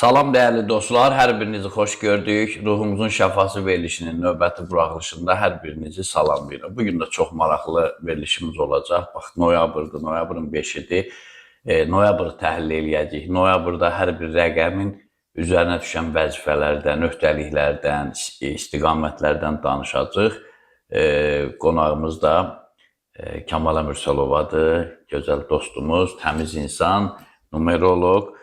Salam dəyərli dostlar, hər birinizi xoş gördük. Ruhumuzun şəfası verilişinin növbəti buraxılışında hər birinizi salamlayıram. Bu gün də çox maraqlı verilişimiz olacaq. Bax, noyabrdır, noyabrın 5-idir. Noyabrı təhlil eləyəcəyik. Noyabrda hər bir rəqəmin üzərinə düşən vəzifələrdən, öhdəliklərdən, istiqamətlərdən danışacağıq. Qonağımız da Kamala Mürsəlovadır, gözəl dostumuz, təmiz insan, numeroloq.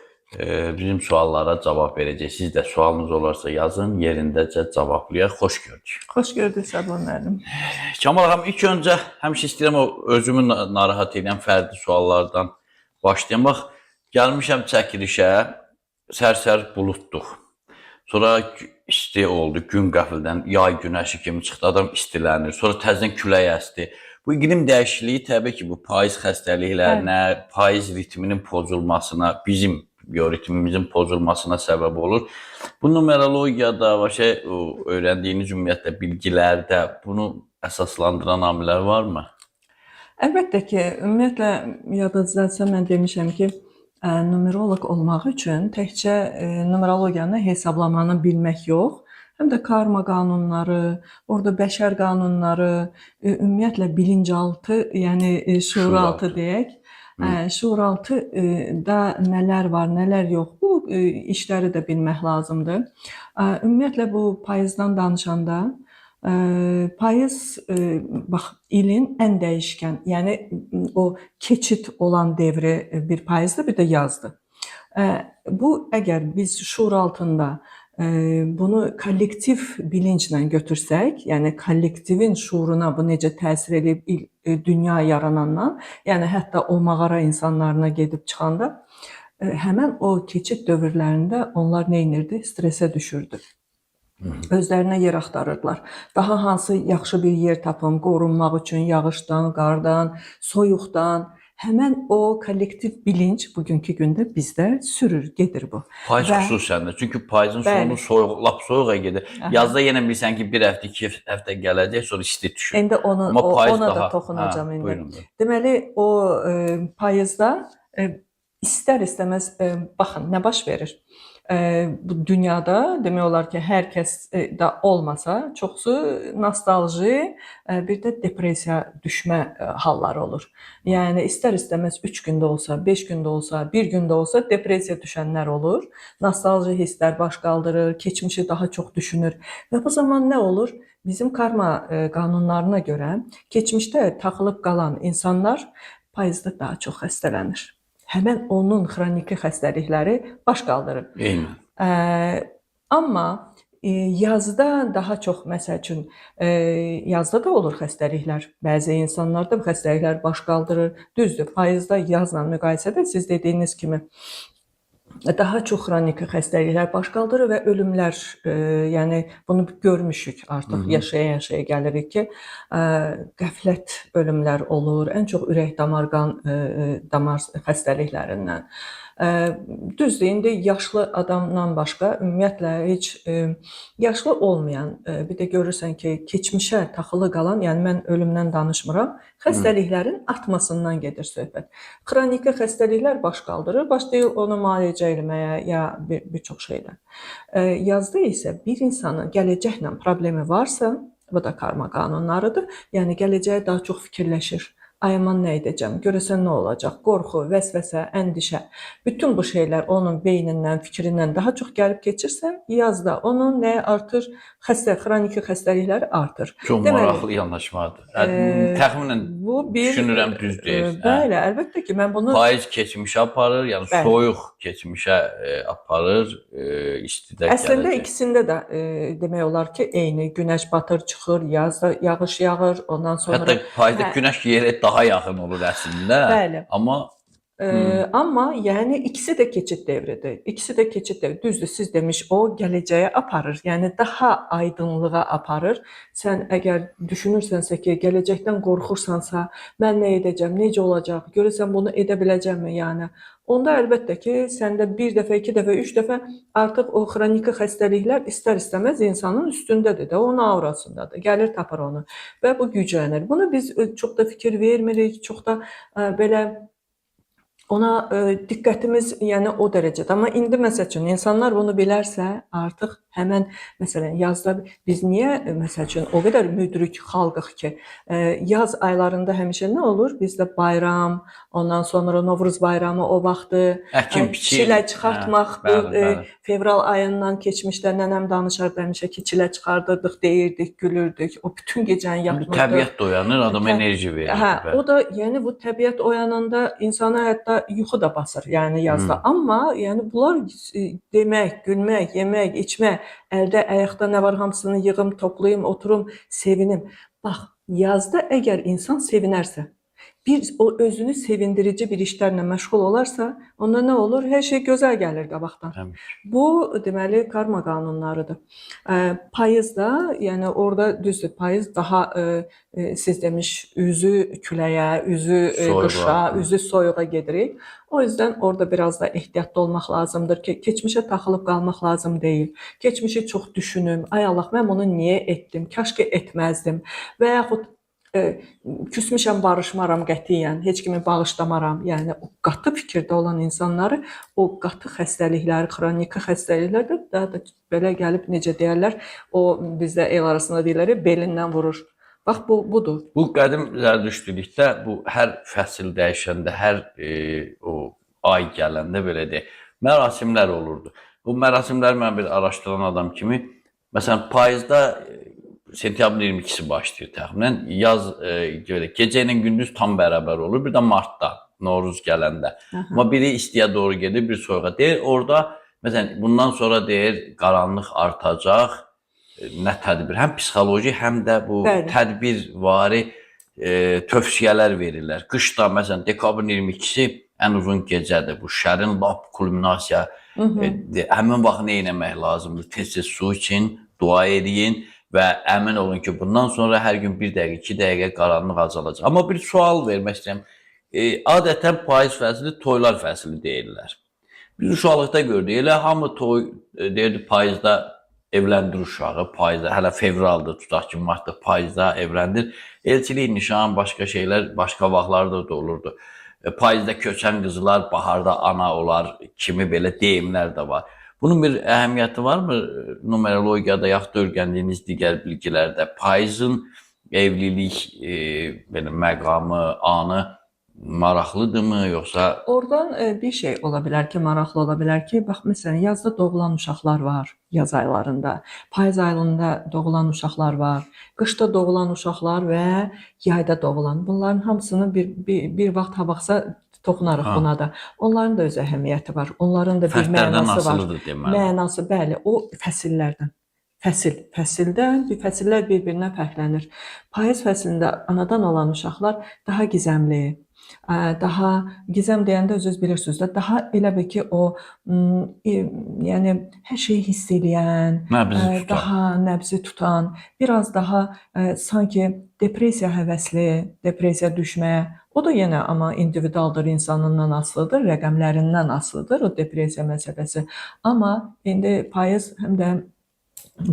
Bizim suallara cavab verəcək. Siz də sualınız olarsa yazın, yerindəcə cavablayaq. Xoş gördük. Xoş gördük Səbur müəllim. Kamal ağam, ilk öncə həmişə istəyirəm o özümü narahat edən fərdi suallardan başlayım. Bax, gəlmişəm çəkilişə, sər-sər buludduq. Sonra isti oldu, gün qəfildən yay günəşi kimi çıxdı, adam istilənir. Sonra təzədən külək əsdi. Bu iqlim dəyişikliyi təbii ki, bu payız xəstəliklərinə, payız ritminin pozulmasına, bizim bioritmimizin pozulmasına səbəb olur. Bu numerologiyada və şey öyrəndiyiniz ümumiyyətlə bilgilərdə bunu əsaslandıran amillər varmı? Əlbəttə ki, ümumiyyətlə yadınızdadsa mən demişəm ki, numeroloq olmaq üçün təkcə numerologiyanı hesablamanı bilmək yox, həm də karma qanunları, orada bəşər qanunları, ümumiyyətlə bilincaltı, yəni şuuraltı deyək. Şuuraltı da nələr var, nələr yox, bu işləri də bilmək lazımdır. Ümumiyyətlə bu payızdan danışanda, payız bax ilin ən dəyişkən, yəni o keçid olan devri bir payızdır, bir də yazdır. Bu əgər biz şuuraltında bunu kollektiv bilinclə götürsək, yəni kollektivin şuuruna bu necə təsir eləyib dünya yaranandan, yəni hətta o mağara insanlarına gedib çıxanda həmən o keçid dövrlərində onlar nə edirdi? Stressə düşürdü. Özlərinə yer axtarırdılar. Daha hansı yaxşı bir yer tapım qorunmaq üçün yağışdan, qardan, soyuqdan. Həmən o kollektiv bilinc bugünkü gündə bizdə sürür, gedir bu. Payız xüsusən də. Çünki payızın sonu soyuq, lap soyuğa gedir. Aha. Yazda yenə bilirsən ki, bir həftə, iki həftə gələcək, sonra isti düşür. İndi onu Amma ona da toxunacağam indi. Buyurun. Deməli o payızda istər-istəməz baxın nə baş verir. Bu dünyada demək olar ki, hər kəs də olmasa, çoxsu nostalji, bir də depressiya düşmə halları olur. Yəni istər-istəməz 3 gündə olsa, 5 gündə olsa, 1 gündə olsa depressiya düşənlər olur. Nostalji hisslər baş qaldırır, keçmişi daha çox düşünür və bu zaman nə olur? Bizim karma qanunlarına görə keçmişdə taxılıb qalan insanlar payızda daha çox xəstələnir. Həmən onun xroniki xəstəlikləri baş qaldırır. Eynən. Amma yazda daha çox, məsəl üçün, yazda da olur xəstəliklər. Bəzi insanlarda bu xəstəliklər baş qaldırır. Düzdür, payızda yazla müqayisədə siz dediyiniz kimi daha çox xroniki xəstəliklər baş qaldırır və ölümlər, yəni bunu görmüşük artıq, yaşaya-yaşaya gəlirik ki, qəflət ölümlər olur, ən çox ürək damar qan damar xəstəliklərindən. Düzdür, indi yaşlı adamdan başqa ümumiyyətlə heç yaşlı olmayan, bir də görürsən ki, keçmişə taxılı qalan, yəni mən ölümdən danışmıram, xəstəliklərin artmasından gedir söhbət. Xroniki xəstəliklər baş qaldırır, başlayır onu müalicə eləməyə ya bir çox şeylər. Yazda isə bir insanın gələcəklə problemi varsa, bu da karma qanunlarıdır, yəni gələcəyə daha çox fikirləşir. Ay aman nə edəcəm, görəsən nə olacaq, qorxu, vəsvəsə, əndişə, bütün bu şeylər onun beynindən, fikrindən daha çox gəlib keçirsə, yazda onun nəyə artır? Xroniki xəstəlikləri artır. Çox maraqlı yanaşmadır. Təxminən bu bir düşünürəm düz deyirsən. Bəli, əlbəttə ki, mən bunu payız keçmişə aparır, yəni bəli. Soyuq keçmişə aparır, istidə gələcək. Əslində ikisində də demək olar ki, eyni günəş batır, çıxır, yazda yağış yağır, ondan sonra hətta payızda günəş yerə daha yaxın olur əslində. Bəli. Amma amma yəni ikisi də keçid devridir. İkisi də keçid devri. Düzdür, siz demiş o gələcəyə aparır. Yəni daha aydınlığa aparır. Sən əgər düşünürsənsə ki, gələcəkdən qorxursansa, mən nə edəcəm, necə olacaq, görəsən bunu edə biləcəmmi yəni? Onda əlbəttə ki, səndə bir dəfə, iki dəfə, üç dəfə artıq o xroniki xəstəliklər istər-istəməz insanın üstündədir də, onun aurasındadır. Gəlir tapır onu və bu güclənir. Bunu biz çox da fikir vermirik, çox da belə Ona diqqətimiz yəni o dərəcədə. Amma indi məsəl üçün insanlar bunu bilərsə, artıq həmən məsələn yazda biz niyə məsəl üçün o qədər müdrik xalqıq ki, yaz aylarında həmişə nə olur? Bizdə bayram, ondan sonra Novruz bayramı o vaxtı, Əkin biçin. çilə çıxartmaq, Hə, bu bəli, bəli. fevral ayından keçmişdə nənəm danışardı həmişə ki, çilə çıxardırdıq, deyirdik, gülürdük. O bütün gecəni yatmırdıq. Təbiət də oyanır, adama enerji verir. Hə, bəli. o da yəni bu təbiət oyananda insana hətta yuxu da basır, yəni yazda. Amma yəni bunlar demək, gülmək, yemək, içmək, əldə, ayaqda nə var hamısını yığım, toplayım, oturum, sevinim. Bax, yazda əgər insan sevinərsə, bir o özünü sevindirici bir işlərlə məşğul olarsa, onda nə olur? Hər şey gözəl gəlir qabaqdan. Təbii. Bu deməli karma qanunlarıdır. Payızda, yəni orada düzdür, payız daha siz demiş üzü küləyə, üzü Soyuğa. qışa, üzü soyuğa gedirik. O yüzden orada biraz da ehtiyatlı olmaq lazımdır ki, keçmişə taxılıb qalmaq lazım deyil. Keçmişi çox düşünüm. Ay Allah, mən bunu niyə etdim? Kaş ki etməzdim. Və yaxud küsmüşəm, barışmaram qətiyyən, heç kimi bağışlamaram. Yəni o qatı fikirdə olan insanları o qatı xəstəlikləri, xroniki xəstəliklər də daha da belə gəlib necə deyərlər, o bizdə el arasında deyirlər, belindən vurur. Bax bu budur. Bu qədim zərdüştülükdə bu hər fəsil dəyişəndə, hər o ay gələndə belə deyək, mərasimlər olurdu. Bu mərasimləri mən bir araşdıran adam kimi, məsələn, payızda sentyabrın 22-si başlayır təxminən. Yaz belə gecə ilə gündüz tam bərabər olur. Bir də martda Novruz gələndə. Aha. Amma biri istiyə doğru gedir, bir soyuğa. Deyir orada məsələn bundan sonra deyir qaranlıq artacaq. Nə tədbir, həm psixoloji, həm də bu Bəli. tədbirvari tövsiyələr verirlər. Qışda məsələn dekabrın 22-si ən uzun gecədir. Bu şərin lap kulminasiya həmin vaxt nə etmək lazımdır? Tez-tez su için, dua eləyin və əmin olun ki, bundan sonra hər gün 1 dəqiqə, 2 dəqiqə qaranlıq azalacaq. Amma bir sual vermək istəyirəm. Adətən payız fəsli toylar fəsli deyirlər. Biz uşaqlıqda gördük. Elə hamı toy deyirdi payızda evləndir uşağı, payızda hələ fevraldır, tutaq ki, martda payızda evləndir. Elçilik, nişan, başqa şeylər başqa vaxtlarda da olurdu. Payızda köçən qızlar baharda ana olar kimi belə deyimlər də var. Bunun bir əhəmiyyəti varmı numerologiyada yaxud da öyrəndiyiniz digər bilgilərdə? Payızın evlilik belə məqamı, anı maraqlıdırmı yoxsa Oradan bir şey ola bilər ki, maraqlı ola bilər ki, bax məsələn yazda doğulan uşaqlar var, yaz aylarında, payız aylarında doğulan uşaqlar var, qışda doğulan uşaqlar və yayda doğulan. Bunların hamısını bir vaxt ha vaxtsa toxunarıq Ha. buna da. Onların da öz əhəmiyyəti var. Onların da bir fərdlərdən mənası var. asılıdır deməli? Mənası bəli, o fəsillərdən. Fəsil, fəsildən, bir fəsillər bir-birindən fərqlənir. Payız fəslində anadan olan uşaqlar daha gizəmli, daha gizəm deyəndə özünüz bilirsiniz də, daha elə bil ki o yəni hər şeyi hiss eləyən, Nəbzi tutan. daha nəbzi tutan, biraz daha sanki depressiya həvəsli, depressiya düşməyə. O da yenə amma individualdır, insanından asılıdır, rəqəmlərindən asılıdır o depressiya məsələsi. Amma indi payız həm də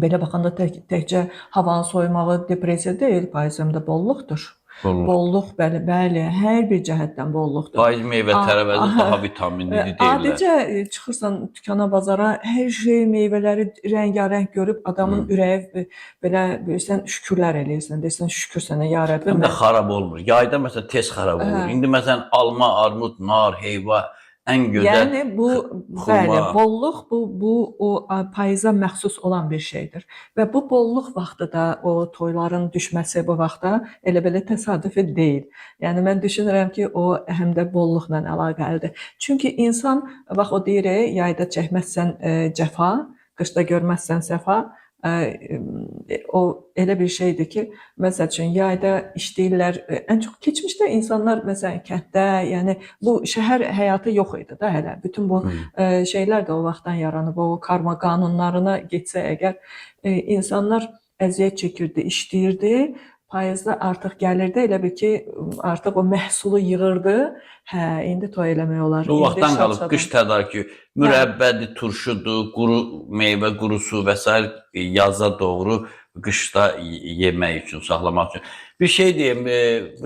belə baxanda təkcə havanın soyumağı depressiya deyil, payız həm də bolluqdur. Bolluq. Bolluq, bəli, bəli, hər bir cəhətdən bolluqdur. Payız meyvə tərəvəzi daha vitaminlidir deyirlər. Adicə çıxırsan dükana, bazara, hər şey meyvələri rəngarəng görüb adamın ürəyi belə bilirsən şükürlər eləyirsən. Deyirsən şükür sənə ya Rəbbim. Həm də xarab olmur. Yayda məsələn tez xarab olur. İndi məsələn alma, armud, nar, heyva ən gözəl. Yəni bu xurma. Bəli, bolluq bu o payıza məxsus olan bir şeydir. Və bu bolluq vaxtı da o toyların düşməsi bu vaxta elə belə təsadüfi deyil. Yəni mən düşünürəm ki, o həm də bolluqla əlaqəlidir. Çünki insan bax o deyir, yayda çəkməzsən cəfa, qışda görməzsən səfa. O elə bir şeydir ki, məsəl üçün yayda işləyirlər. Ən çox keçmişdə insanlar məsələn kənddə, yəni bu şəhər həyatı yox idi da hələ. Bütün bu şeylər də o vaxtdan yaranıb. O karma qanunlarına getsək əgər, insanlar əziyyət çəkirdi, işləyirdi. Payızda artıq gəlirdi, elə bil ki, artıq o məhsulu yığırdı. Hə, indi toy eləmək olar. O vaxtdan qalıb şad-şadan. qış tədarükü, mürəbbədir, turşudur, quru meyvə qurusu və sair yaza doğru Qışda yemək üçün, saxlamaq üçün. Bir şey deyim,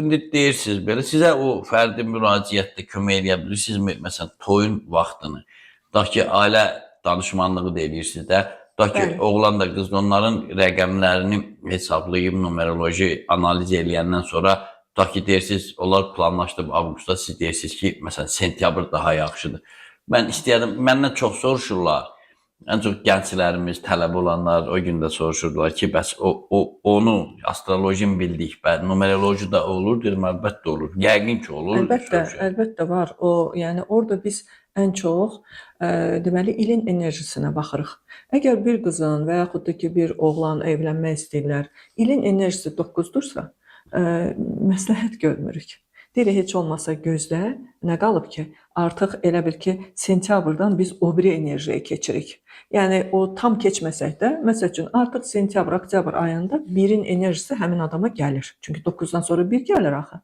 indi deyirsiniz belə, sizə o fərdi müraciətdə kömək eləyə bilirsinizmi? Məsələn, toyun vaxtını. Tutaq ki, ailə danışmanlığı da eləyirsiniz də. Tutaq ki, Bəli. oğlan da qız da onların rəqəmlərini hesablayıb numeroloji analiz eləyəndən sonra tutaq ki, deyirsiniz, onlar planlaşdırıb avqustda, siz deyirsiniz ki, məsələn, sentyabr daha yaxşıdır. Mən istəyərdim, məndən çox soruşurlar. Ən çox gənclərimiz, tələbə olanlar o gün də soruşurdular ki, bəs o, o onu astrolojini bildik, bəs numeroloji də olur, dedim, əlbəttə olur. Yəqin ki, olur. Əlbəttə, Soruşuyor. əlbəttə var. O, yəni orada biz ən çox deməli ilin enerjisinə baxırıq. Əgər bir qızın və yaxud da ki bir oğlan evlənmək istəyirlər, ilin enerjisi 9-dursa, məsləhət görmürük. Deyirik heç olmasa gözlə, nə qalıb ki, artıq elə bil ki, sentyabrdan biz o biri enerjiyə keçirik. Yəni o tam keçməsək də, məsəl üçün artıq sentyabr, oktyabr ayında birin enerjisi həmin adama gəlir. Çünki 9-dan sonra bir gəlir axı.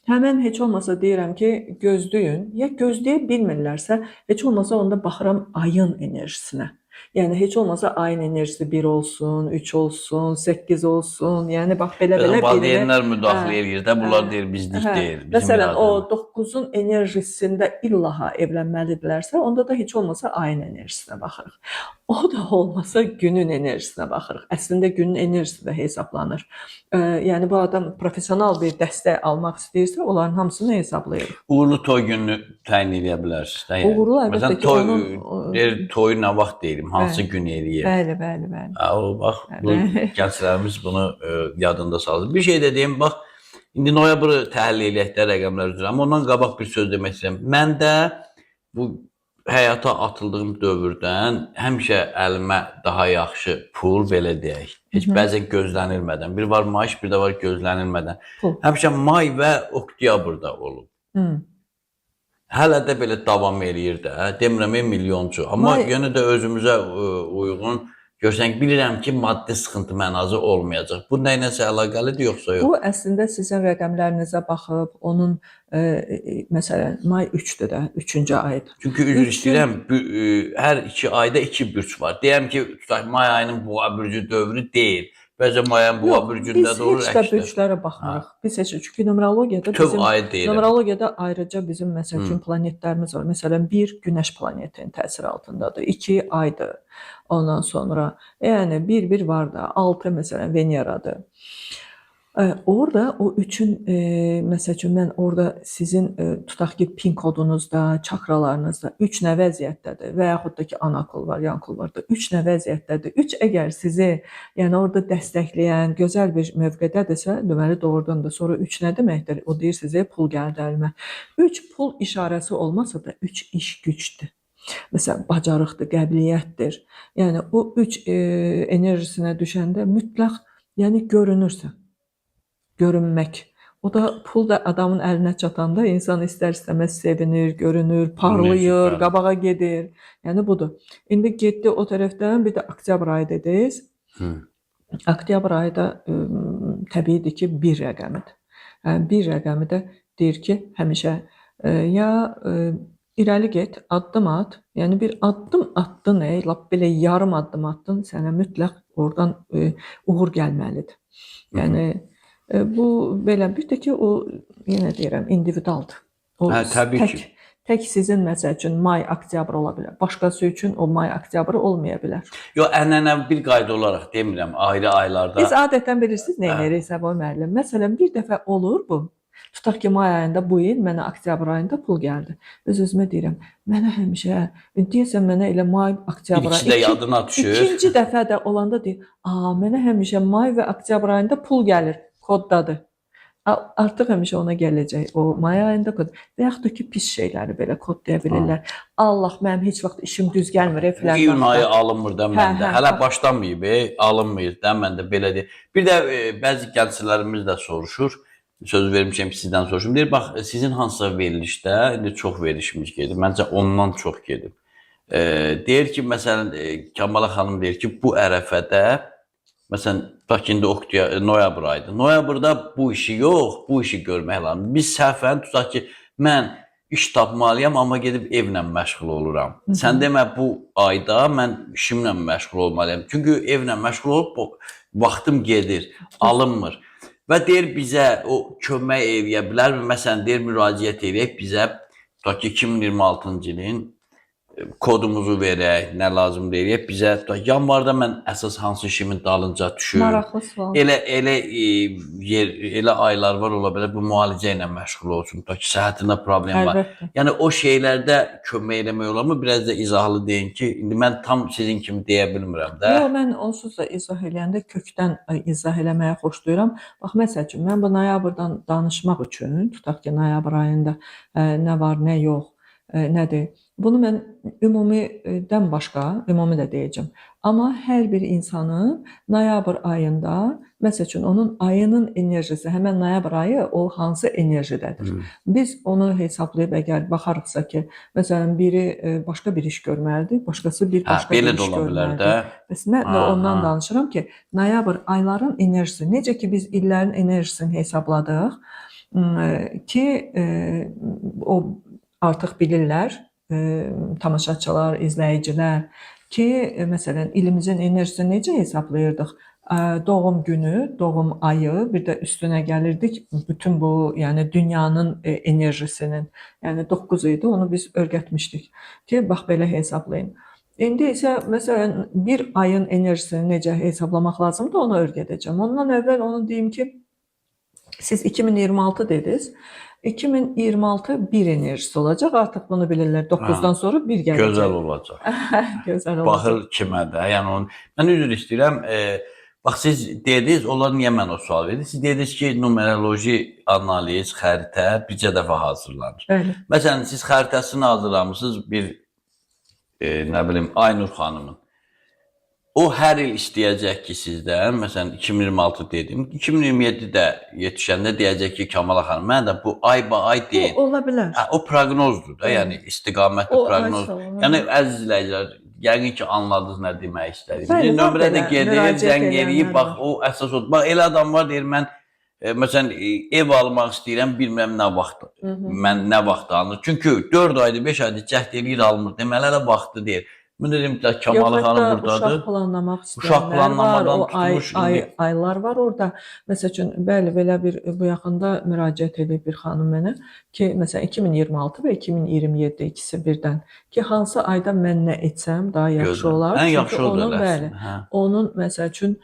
Həmin heç olmasa deyirəm ki, gözləyin. Ya gözləyə bilmirlərsə, heç olmasa onda baxıram ayın enerjisinə. Yəni heç olmasa ayın enerjisi 1 olsun, 3 olsun, 8 olsun. Yəni bax belə-belə birini Valideynlər müdaxilə Hə, eləyir də, bunlar hə, deyir bizlik hə. deyil. Bizim Məsələn, o iradəmiz. 9-un enerjisində illaha evlənməlidirlərsə, onda da heç olmasa ayın enerjisinə baxırıq. O da olmasa günün enerjisinə baxırıq. Əslində günün enerjisi də hesablanır. Yəni bu adam professional bir dəstək almaq istəyirsə, onların hamısını hesablayırıq. Uğurlu toy gününü təyin eləyə bilərsiniz də. Yəni. Uğurlu əlbəttə Məsələn, ki, toy onun deyir, toyu nə vaxt deyilim, hansı Bəli. gün eləyir. Bəli, bəli, bəli. Ha, o bax bu Bəli. gənclərimiz bunu yadında salır. Bir şey də deyim, bax indi noyabrı təhlil eləyək də rəqəmlər üzrə, amma ondan qabaq bir söz demək istəyirəm. Mən də bu həyata atıldığım dövrdən həmişə əlimə daha yaxşı pul belə deyək. Heç Hı -hı. bəzən gözlənilmədən. Bir var maaş, bir də var gözlənilmədən. Pul. Həmişə may və oktyabrda olub. Hı. Hələ də belə davam eləyir də. Demirəm milyonçu, amma May- yenə də özümüzə uyğun görsən bilirəm ki, maddi sıxıntı mənazı olmayacaq. Bu nə iləsə əlaqəlidir yoxsa yox? Bu əslində sizin rəqəmlərinizə baxıb, onun məsələn may 3-dür də, 3-cü aydır. Çünki üzr Üçün- istəyirəm, hər 2 ayda 2 bürc var. Deyəm ki, tutaq may ayının boğa bürcü dövrü deyil. Bəzən may ayının boğa Yox, bürcündə biz də olur, heç də əksinə. bürclərə baxmırıq. Biz heç çünki numerologiyada Bütöv bizim ayı deyirəm. numerologiyada ayrıca bizim məsəl üçün planetlərimiz var. Məsələn, bir günəş planetinin təsiri altındadır, 2 aydır. Ondan sonra yəni bir var da, 6 məsələn Veneradır. Orada o üçün məsəl üçün mən orada sizin tutaq ki, pin kodunuzda, çakralarınızda 3 nə vəziyyətdədir və yaxud da ki, ana kol var, yan kol var da 3 nə vəziyyətdədir. 3 əgər sizi yəni orada dəstəkləyən gözəl bir mövqedədirsə, deməli doğrudan da sonra 3 nə deməkdir? O deyir sizə pul gəldi əlimə. 3 pul işarəsi olmasa da 3 iş gücdür. Məsələn, bacarıqdır, qəbiliyyətdir. Yəni o 3 enerjisinə düşəndə mütləq yəni görünürsən. Görünmək. O da pul da adamın əlinə çatanda insan istər-istəməz sevinir, görünür, parlayır, bəli. qabağa gedir. Yəni budur. İndi getdi o tərəfdən bir də oktyabr ayı dediniz. Hı. Oktyabr ayı da təbiidir ki, bir rəqəmidir. Yəni bir rəqəmi də deyir ki, həmişə ya irəli get, addım at. Yəni bir addım atdın, lap belə yarım addım atdın, sənə mütləq oradan uğur gəlməlidir. Yəni bu belə bir də ki, o yenə deyirəm individualdır. O Hə, təbii tək ki. tək sizin məsəl üçün may, oktyabr ola bilər. Başqası üçün o may, oktyabr olmaya bilər. Yox, ənənəvi bir qayda olaraq demirəm, ayrı aylarda. Biz adətən bilirsiniz nə Hə. edirik Səboy müəllim? Məsələn, bir dəfə olur bu. Tutaq ki, may ayında bu il mənə oktyabr ayında pul gəldi. Öz-özümə deyirəm, mənə həmişə, deyəsən mənə elə may, Bir oktyabr ikisi də yadına düşür. İkinci dəfə də olanda deyir, "A, mənə həmişə may və oktyabr ayında pul gəlir, koddadır." Artıq həmişə ona gələcək o may ayında kod. Və yaxud da ki, pis şeyləri belə kodlaya bilirlər. Allah, mənim heç vaxt işim düz gəlmir, Bu filan iyun vaxtda. ayı alınmır da Hə, məndə. hə, Hələ bax. başlamayıb, alınmır da məndə belə deyir. Bir də bəzi gənclərimiz də soruşur. Söz vermişəm ki, sizdən soruşum. Deyir, bax, sizin hansısa verilişdə, indi çox verilişimiz gedib, məncə ondan çox gedib. Deyir ki, məsələn, Kamala xanım deyir ki, bu ərəfədə, məsələn, bax ki, indi noyabr ayıdır. Noyabrda bu işi yox, bu işi görmək lazımdır. Biz səhvən tutaq ki, mən iş tapmalıyam, amma gedib evlə məşğul oluram. Hı -hı. Sən demə bu ayda mən işimlə məşğul olmalıyam. Çünki evlə məşğul olub bu Vaxtım gedir, alınmır. Və deyir bizə o kömək eləyə bilərmi? Məsələn, deyir müraciət eləyək bizə, tutaq ki, 2026-cı ilin kodumuzu verək, nə lazımdır eləyək bizə. Tutaq, yanvarda mən əsas hansı işimin dalınca düşüm? Maraqlı sual. Elə elə yer, elə aylar var, ola bilər bu müalicə ilə məşğul olsun. Tutaq ki, səhhətində problem var. Əlbəttə. Yəni o şeylərdə kömək eləmək olarmı? Biraz da izahlı deyin ki, indi mən tam sizin kimi deyə bilmirəm də. Yox, mən onsuz da izah eləyəndə kökdən izah eləməyə xoşlayıram. Bax, məsəl üçün, mən bu noyabrdan danışmaq üçün, tutaq ki, noyabr ayında nə var, nə yox, nədir? Bunu mən ümumidən başqa, ümumi də deyəcəm. Amma hər bir insanın noyabr ayında, məsəl üçün, onun ayının enerjisi, həmən noyabr ayı o hansı enerjidədir? Biz onu hesablayıb əgər baxarıqsa ki, məsələn, biri başqa bir iş görməlidir, başqası bir Hə, başqa belə bir də iş ola bilər görməlidir. də. Bəs mən də ondan danışıram ki, noyabr ayların enerjisi, necə ki biz illərin enerjisini hesabladıq, ki o artıq bilirlər, tamaşaçılar, izləyicilər ki, məsələn, ilimizin enerjisini necə hesablayırdıq? Doğum günü, doğum ayı, bir də üstünə gəlirdik bütün bu, yəni dünyanın enerjisinin, yəni 9 idi, onu biz öyrətmişdik ki, bax belə hesablayın. İndi isə məsələn bir ayın enerjisini necə hesablamaq lazımdır, onu öyrədəcəm. Ondan əvvəl onu deyim ki, siz 2026 dediniz. 2026 bir enerjisi olacaq. Artıq bunu bilirlər. 9-dan sonra bir gələcək. Gözəl olacaq. Gözəl olacaq. Baxır kimə də. Yəni onu mən üzr istəyirəm. Bax siz dediniz, onlar niyə mən o sual verdi? Siz dediniz ki, numeroloji analiz, xəritə bircə dəfə hazırlanır. Bəli. Məsələn, siz xəritəsini hazırlamısınız bir nə bilim Aynur xanımın. O hər il istəyəcək ki, sizdən, məsələn 2026 dedim, 2027-də yetişəndə deyəcək ki, Kamala xanım, mənə də bu ay ba ay deyin. O, ola bilər. Hə, o proqnozdur da, yəni istiqamətli O, ay proqnoz. sağ olun. Yəni əziz izləyicilər, yəqin ki, anladınız nə demək istədiyimi. Bəli, var Nömrə də belə gedir, müraciət zəng eləyib, eləyənlər bax var. o əsas odur. Bax elə adam var deyir mən məsələn ev almaq istəyirəm, bilmirəm nə vaxt. Mən nə vaxt alınır. Çünki 4 aydır, 5 aydır cəhd eləyir almır. Deməli hələ vaxtı deyir. Mən dedim ki, Kamalı Yox, xanım hətta burdadır. Uşaq planlamaq Uşaq istəyənlər var, planlamadan o ay, tutmuş indi- aylar var orada. Məsəl üçün, bəli, belə bir bu yaxında müraciət edib bir xanım mənə ki, məsələn 2026 və 2027 ikisi birdən ki, hansı ayda mən nə etsəm daha yaxşı Gözəl. olar. Ən Çünki yaxşı odur onun, eləsin. bəli, Hə. onun məsəl üçün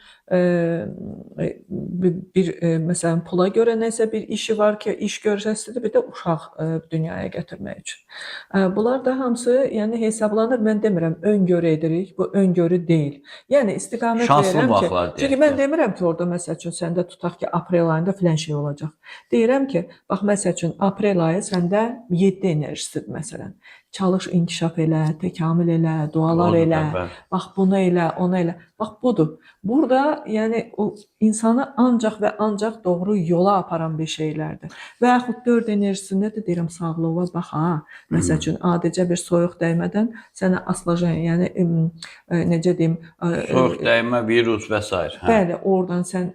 bir məsələn pula görə nəsə bir işi var ki, iş görsəsidir, bir də uşaq dünyaya gətirmək üçün. Bunlar da hamısı yəni hesablanır. Mən demirəm öngörü edirik. Bu öngörü deyil. Yəni istiqamət Şanslı verirəm ki, vaxtlar deyək çünki mən də. demirəm ki, orada məsəl üçün səndə tutaq ki, aprel ayında filan şey olacaq. Deyirəm ki, bax məsəl üçün aprel ayı səndə 7 enerjisidir məsələn. Çalış, inkişaf elə, təkamül elə, dualar Odur da, elə. bəli. Bax bunu elə, onu elə. Bax budur. Burada yəni o insanı ancaq və ancaq doğru yola aparan bir şeylərdir. Və yaxud 4 enerjisində də deyirəm sağlığa bax ha. Məsəl üçün adicə bir soyuq dəymədən sənə asılacaq, yəni necə deyim, Soyuq dəymə, virus və sair. Hə. Bəli, oradan sən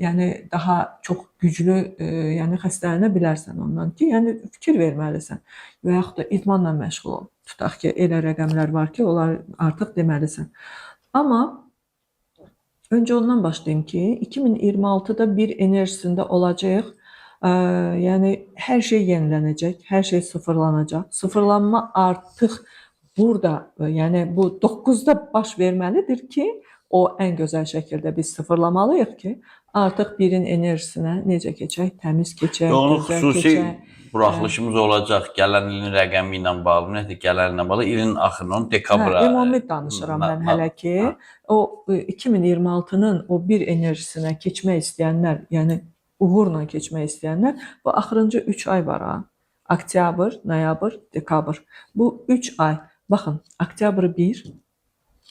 yəni daha çox güclü yəni xəstələnə bilərsən ondan ki, yəni fikir verməlisən və yaxud da idmanla məşğul ol. Tutaq ki, elə rəqəmlər var ki, onlar artıq deməlisən. Amma öncə ondan başlayım ki, 2026-da bir enerjisində olacağıq. Yəni hər şey yenilənəcək, hər şey sıfırlanacaq. Sıfırlanma artıq burada, yəni bu 9-da baş verməlidir ki, o ən gözəl şəkildə biz sıfırlamalıyıq ki, artıq birin enerjisinə necə keçək, təmiz keçək, Və onun gözəl xüsusi keçək. buraxılışımız olacaq. Gələn ilin rəqəmi ilə bağlı, ümumiyyətlə gələn illə bağlı ilin axırına, onu dekabra. Hə, ümumi danışıram mən hələ ki. Hə. O 2026-nın o bir enerjisinə keçmək istəyənlər, yəni uğurla keçmək istəyənlər bu axırıncı 3 ay var ha. Oktyabr, noyabr, dekabr. Bu 3 ay. Baxın, oktyabr 1,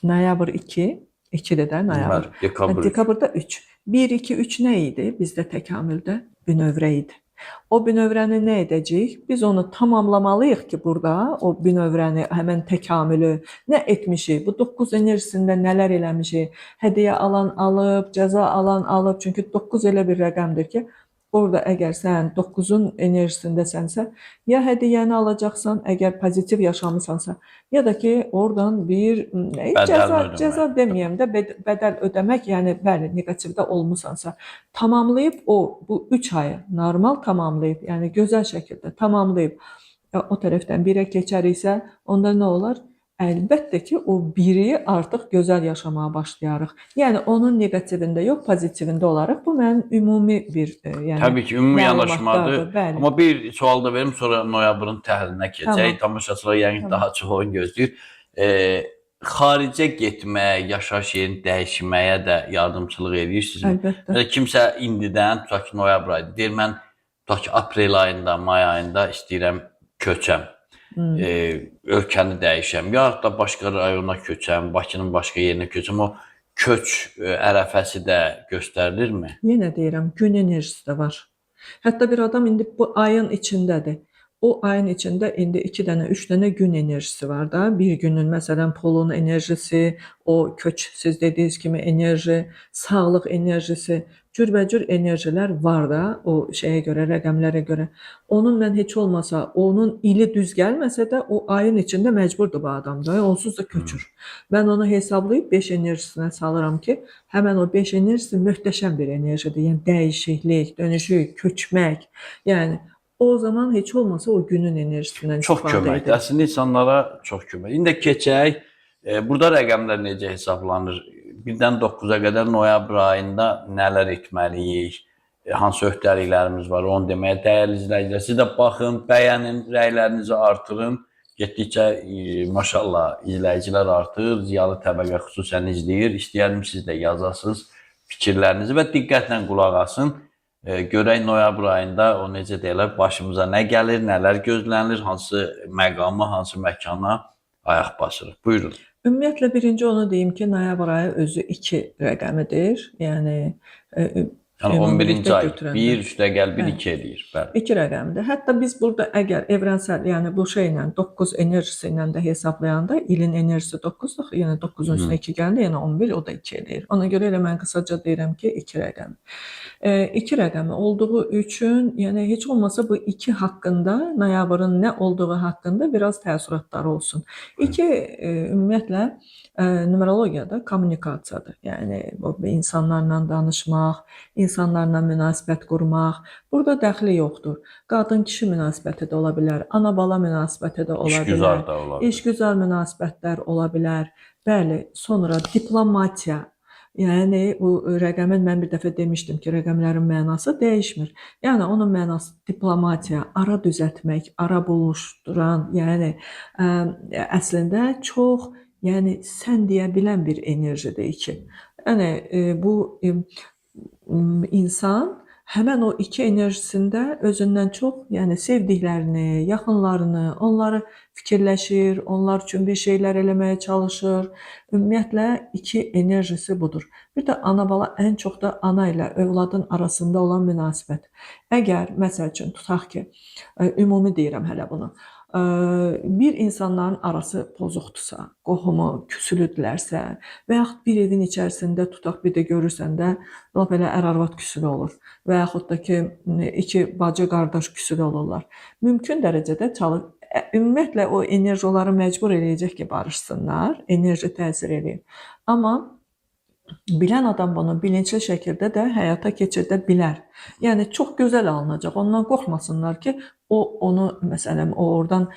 noyabr 2, 2-də də noyabr. Bəli, dekabr. Dekabrda 3. 1, 2, 3 nə idi? Bizdə təkamüldə bünövrə idi. O bünövrəni nə edəcəyik? Biz onu tamamlamalıyıq ki, burada o bünövrəni, həmən təkamülü nə etmişik? Bu 9 enerjisində nələr eləmişik? Hədiyyə alan alıb, cəza alan alıb. Çünki 9 elə bir rəqəmdir ki, Orada əgər sən 9-un enerjisindəsənsə, ya hədiyyəni alacaqsan, əgər pozitiv yaşamısansa, ya da ki, oradan bir Bədəlini ödəmək. cəza deməyəm də, bədəl ödəmək, yəni bəli, neqativdə olmusansa, tamamlayıb o bu 3 ayı normal tamamlayıb, yəni gözəl şəkildə tamamlayıb o tərəfdən 1-ə keçəriksə, onda nə olar? Əlbəttə ki, o biri artıq gözəl yaşamağa başlayarıq. Yəni onun neqativində yox, pozitivində olarıq. Bu mənim ümumi bir yəni Təbii ki, ümumi yanaşmadır. məlumatlardır. Bəli. Amma bir sual da verim, sonra noyabrın təhlilinə keçək. Tamam. Tamaşaçılar yəqin Tamam. daha çox onu gözləyir. Xaricə getməyə, yaşayış yerini dəyişməyə də yardımçılıq eləyirsinizmi? Əlbəttə. Məsələn, kimsə indidən, tutaq ki, noyabr ayıdır, deyir mən tutaq ki, aprel ayında, may ayında istəyirəm köçəm. Hmm. Ölkəni dəyişəm, ya da başqa rayona köçəm, Bakının başqa yerinə köçəm. O köç ərəfəsi də göstərilirmi? Yenə deyirəm, gün enerjisi də var. Hətta bir adam indi bu ayın içindədir. O ayın içində indi 2 dənə, 3 dənə gün enerjisi var da. Bir günün məsələn pulun enerjisi, o köç siz dediyiniz kimi enerji, sağlıq enerjisi, cürbəcür enerjilər var da o şeyə görə, rəqəmlərə görə. Onun mən heç olmasa onun ili düz gəlməsə də o ayın içində məcburdur bu adam da, onsuz da köçür. Mən onu hesablayıb 5 enerjisinə salıram ki, həmən o 5 enerjisi möhtəşəm bir enerjidir. Yəni dəyişiklik, dönüşük, köçmək. Yəni o zaman heç olmasa o günün enerjisindən Çox istifadə köməkdir. edir. Əslində insanlara çox kömək. İndi keçək. Burada rəqəmlər necə hesablanır? 1-dən 9-a qədər noyabr ayında nələr etməliyik? Hansı öhdəliklərimiz var? Onu deməyə dəyərli izləyicilər, siz də baxın, bəyənin, rəylərinizi artırın. Getdikcə maşallah izləyicilər artır, ziyalı təbəqə xüsusən izləyir. İstəyərdim siz də yazasınız fikirlərinizi və diqqətlə qulaq asın. Görək noyabr ayında o necə deyirlər, başımıza nə gəlir, nələr gözlənilir, hansı məqama, hansı məkana ayaq basırıq. Buyurun. Ümumiyyətlə birinci onu deyim ki, noyabr ayı özü 2 rəqəmidir. Yəni Yəni ümumilikdə 11-ci ay götürəndə. 1 üstə gəl 1 Bəli. 2 eləyir. Bəli. 2 rəqəmdir. Hətta biz burada əgər evrensel, yəni bu şeylə 9 enerjisi ilə də hesablayanda ilin enerjisi 9-dur. Yəni 9-un üstünə 2 gəldi, yəni 11, o da 2 eləyir. Ona görə elə mən qısaca deyirəm ki, 2 rəqəmi. 2 rəqəmi olduğu üçün, yəni heç olmasa bu 2 haqqında, noyabrın nə olduğu haqqında biraz təəssüratları olsun. 2 ümumiyyətlə numerologiyada kommunikasiyadır. Yəni bu insanlarla danışmaq, insanlarla münasibət qurmaq. Burada dəxli yoxdur. Qadın-kişi münasibəti də ola bilər, ana-bala münasibəti də ola bilər. İşgüzar da ola bilər. İşgüzar münasibətlər ola bilər. Bəli, sonra diplomatiya. Yəni bu rəqəmin mən bir dəfə demişdim ki, rəqəmlərin mənası dəyişmir. Yəni onun mənası diplomatiya, ara düzəltmək, ara buluşduran, yəni əslində çox, yəni sən deyə bilən bir enerjidir 2. Yəni bu insan həmən o 2 enerjisində özündən çox, yəni sevdiklərini, yaxınlarını, onları fikirləşir, onlar üçün bir şeylər eləməyə çalışır. Ümumiyyətlə 2 enerjisi budur. Bir də ana-bala, ən çox da ana ilə övladın arasında olan münasibət. Əgər məsəl üçün tutaq ki, ümumi deyirəm hələ bunu. Bir insanların arası pozuqdursa, qohumu küsülüdülərsə və yaxud bir evin içərisində tutaq bir də görürsən də lap elə ər-arvad küsülü olur və yaxud da ki, iki bacı qardaş küsülü olurlar. Mümkün dərəcədə ümumiyyətlə o enerji onları məcbur eləyəcək ki, barışsınlar, enerji təsir eləyir. Amma bilən adam bunu bilinçli şəkildə də həyata keçirdə bilər. Yəni çox gözəl alınacaq. Ondan qorxmasınlar ki, o onu məsələn o oradan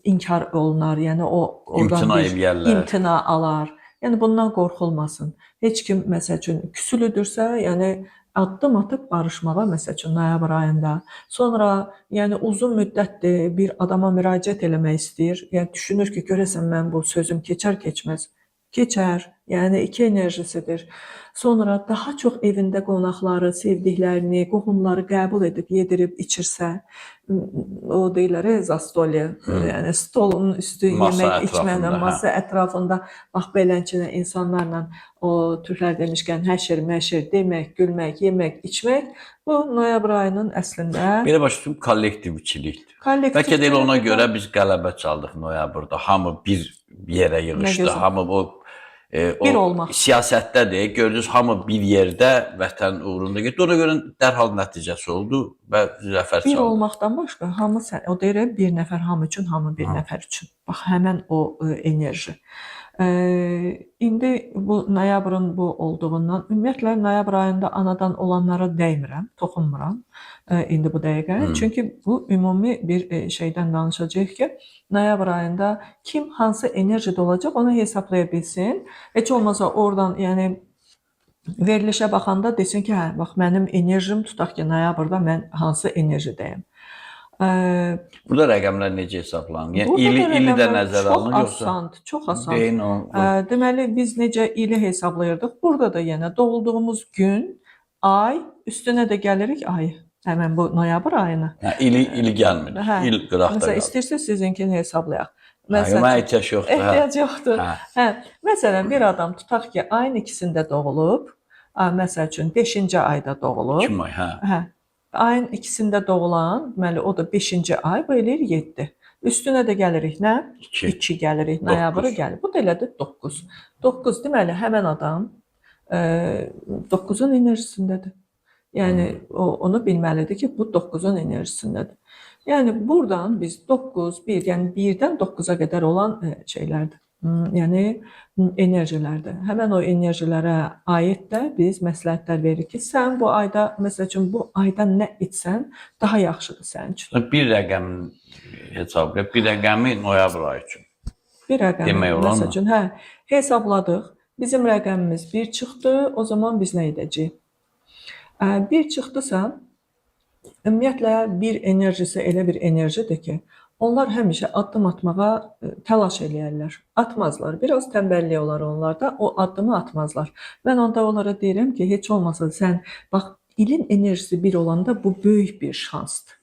inkar olunar, yəni o oradan İmtina bir eləyərlər. imtina alar. Yəni bundan qorxulmasın. Heç kim məsəl üçün küsülüdürsə, yəni addım atıb barışmağa məsəl üçün noyabr ayında. Sonra yəni uzun müddətdir bir adama müraciət eləmək istəyir. Yəni düşünür ki, görəsən mən bu sözüm keçər, keçməz. Keçər. Yəni 2 enerjisidir. Sonra daha çox evində qonaqları, sevdiklərini, qohumları qəbul edib, yedirib, içirsə, o deyirlər, zastolye, yəni stolun üstü Masa yemək içməklə, ətrafında, hə. masa ətrafında bax beləncə insanlarla o türklər demişkən həşir, məşir, demək, gülmək, yemək, içmək bu noyabr ayının əslində Belə başa düşdüm, kollektivçilikdir. kollektiv. Bəlkə də elə ona görə biz qələbə çaldıq noyabrda. Hamı bir yerə yığışdı. gözəl. Hamı o o Bir olmaq. Siyasətdədir. Gördünüz hamı bir yerdə vətən uğrunda getdi. Ona görə dərhal nəticəsi oldu və zəfər Bir çaldı. olmaqdan başqa hamı sən o deyir bir nəfər hamı üçün, hamı bir nəfər üçün. Bax həmən o enerji. İndi bu noyabrın bu olduğundan ümumiyyətlə noyabr ayında anadan olanlara dəymirəm, toxunmuram indi bu dəqiqə. Çünki bu ümumi bir şeydən danışacağıq ki, noyabr ayında kim hansı enerjidə olacaq onu hesablaya bilsin. Heç olmasa oradan yəni verilişə baxanda desin ki, hə, bax mənim enerjim tutaq ki, noyabrda mən hansı enerjidəyəm. Burada rəqəmlər necə hesablanır? Yəni Burada da ili də rəqəmlər nəzərə çox alınır yoxsa? asandır, çox asan. Deyin o. Deməli biz necə ili hesablayırdıq? Burada da yenə doğulduğumuz gün, ay, üstünə də gəlirik ay. Həmən bu noyabr ayına. Hə, ili gəlmir. Hə. İl qıraqda Məsələn, qalır. istəyirsiniz sizinkini hesablayaq. Hə, Məsəl mənə üçün, ehtiyac yoxdur. Hə. ehtiyac yoxdur. Hə. Hə, məsələn, bir adam tutaq ki, ayın ikisində doğulub, məsəl üçün 5-ci ayda doğulub. Kim ay, hə. Hə. Ayın ikisində doğulan, deməli o da 5-ci ay, bu eləyir 7. Üstünə də gəlirik nə? 2. 2 gəlirik, noyabrı gəlir. Bu da elədir 9. 9 deməli həmən adam 9-un enerjisindədir. Yəni o onu bilməlidir ki, bu 9-un enerjisindədir. Yəni buradan biz 9, 1, yəni 1-dən 9-a qədər olan şeylərdir. Yəni enerjilərdir. Həmən o enerjilərə aid də biz məsləhətlər veririk ki, sən bu ayda, məsəl üçün bu ayda nə etsən daha yaxşıdır sənin üçün. Bir rəqəm hesablayaq. Bir rəqəmi noyabr ayı üçün. Bir rəqəmi, Demək olarmı? məsəl üçün, hə, hesabladıq. Bizim rəqəmimiz 1 çıxdı, o zaman biz nə edəcəyik? 1 çıxdısa, ümumiyyətlə bir enerjisi elə bir enerjidir ki, onlar həmişə addım atmağa təlaş eləyərlər. Atmazlar. Biraz tənbəllik olar onlarda, o addımı atmazlar. Mən onda onlara deyirəm ki, heç olmasa sən bax ilin enerjisi 1 olanda bu böyük bir şansdır.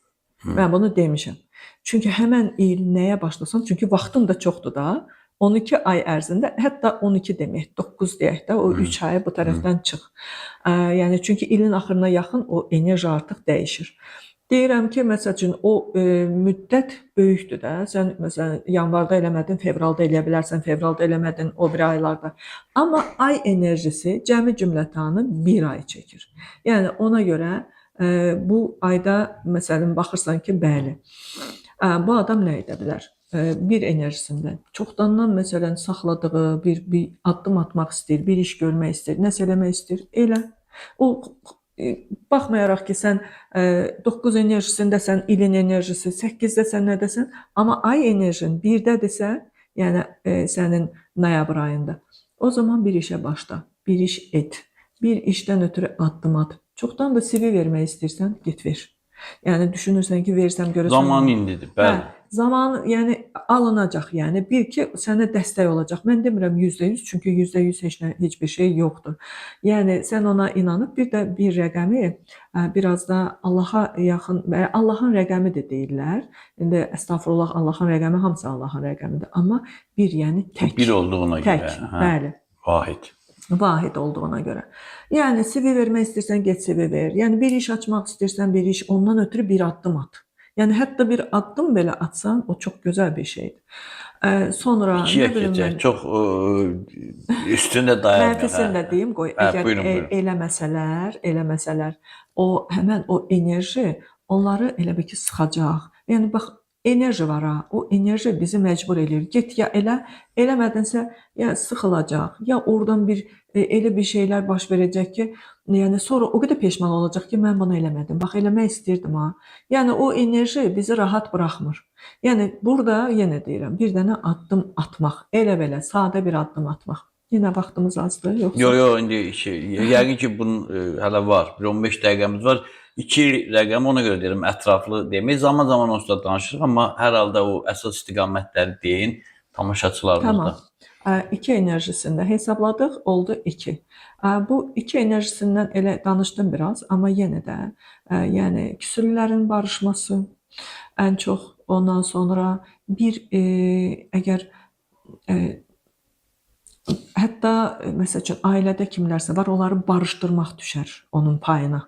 Mən bunu demişəm. Çünki həmən il nəyə başlasan, çünki vaxtın da çoxdur da. 12 ay ərzində, hətta 12 deməyək, 9 deyək də, o 3 ayı bu tərəfdən çıx. Yəni çünki ilin axırına yaxın o enerji artıq dəyişir. Deyirəm ki, məsəl üçün o müddət böyükdür də. Sən məsələn yanvarda eləmədin, fevralda eləyə bilərsən, fevralda eləmədin, o biri aylarda. Amma ay enerjisi cəmi cümlətanı bir ay çəkir. Yəni ona görə bu ayda məsələn baxırsan ki, bəli. Bu adam nə edə bilər? Bir enerjisində çoxdandan məsələn saxladığı bir addım atmaq istəyir, bir iş görmək istəyir, nəsə eləmək istəyir, elə. O baxmayaraq ki, sən 9 enerjisindəsən, ilin enerjisi, 8-dəsən, nədəsən, amma ay enerjin 1-dədirsə, yəni sənin noyabr ayında, o zaman bir işə başla, bir iş et, bir işdən ötürü addım at. Çoxdan da CV vermək istəyirsən, get ver. Yəni düşünürsən ki, versəm görəsən. Zaman indidir, bəli. Hə, zaman yəni alınacaq, yəni bir ki sənə dəstək olacaq. Mən demirəm %100, çünki %100 heç bir şey yoxdur. Yəni sən ona inanıb bir də bir rəqəmi biraz da Allaha yaxın və Allahın rəqəmi də deyirlər. İndi əstəğfurullah, Allahın rəqəmi hamısı Allahın rəqəmidir. Amma bir yəni tək. Bir olduğuna tək, görə. Hə. Bəli. Vahid. Vahid olduğuna görə. Yəni CV vermək istəyirsən, get CV ver. Yəni bir iş açmaq istəyirsən, bir iş, ondan ötürü bir addım at. Yəni hətta bir addım belə atsan, o çox gözəl bir şeydir. Sonra İkiyə nə bilim keçək. mən, Çox üstündə dayanmır. mənfisini də deyim, qoy. Hə, Əgər buyurun, buyurun. eləməsələr, o həmən o enerji onları elə bil ki sıxacaq. Yəni bax enerji var ha, o enerji bizi məcbur eləyir. Get ya elə, eləmədinsə ya sıxılacaq, ya oradan bir elə bir şeylər baş verəcək ki, yəni sonra o qədər peşman olacaq ki, mən bunu eləmədim. Bax eləmək istəyirdim ha. Yəni o enerji bizi rahat buraxmır. Yəni burada yenə deyirəm, bir dənə addım atmaq, elə belə sadə bir addım atmaq. Yenə vaxtımız azdır, yoxsa? Yox, yox, indi şey, yəqin ki bunun hələ var. Bir 15 dəqiqəmiz var. 2 rəqəm ona görə deyirəm ətraflı demək. Zaman-zaman onsuz da danışırıq, amma hər halda o əsas istiqamətləri deyin tamaşaçılarımız Tamam. da. 2 enerjisində hesabladıq, oldu 2. Bu 2 enerjisindən elə danışdım biraz, amma yenə də yəni küsüllərin barışması ən çox, ondan sonra bir əgər hətta məsəl üçün ailədə kimlərsə var, onları barışdırmaq düşər onun payına.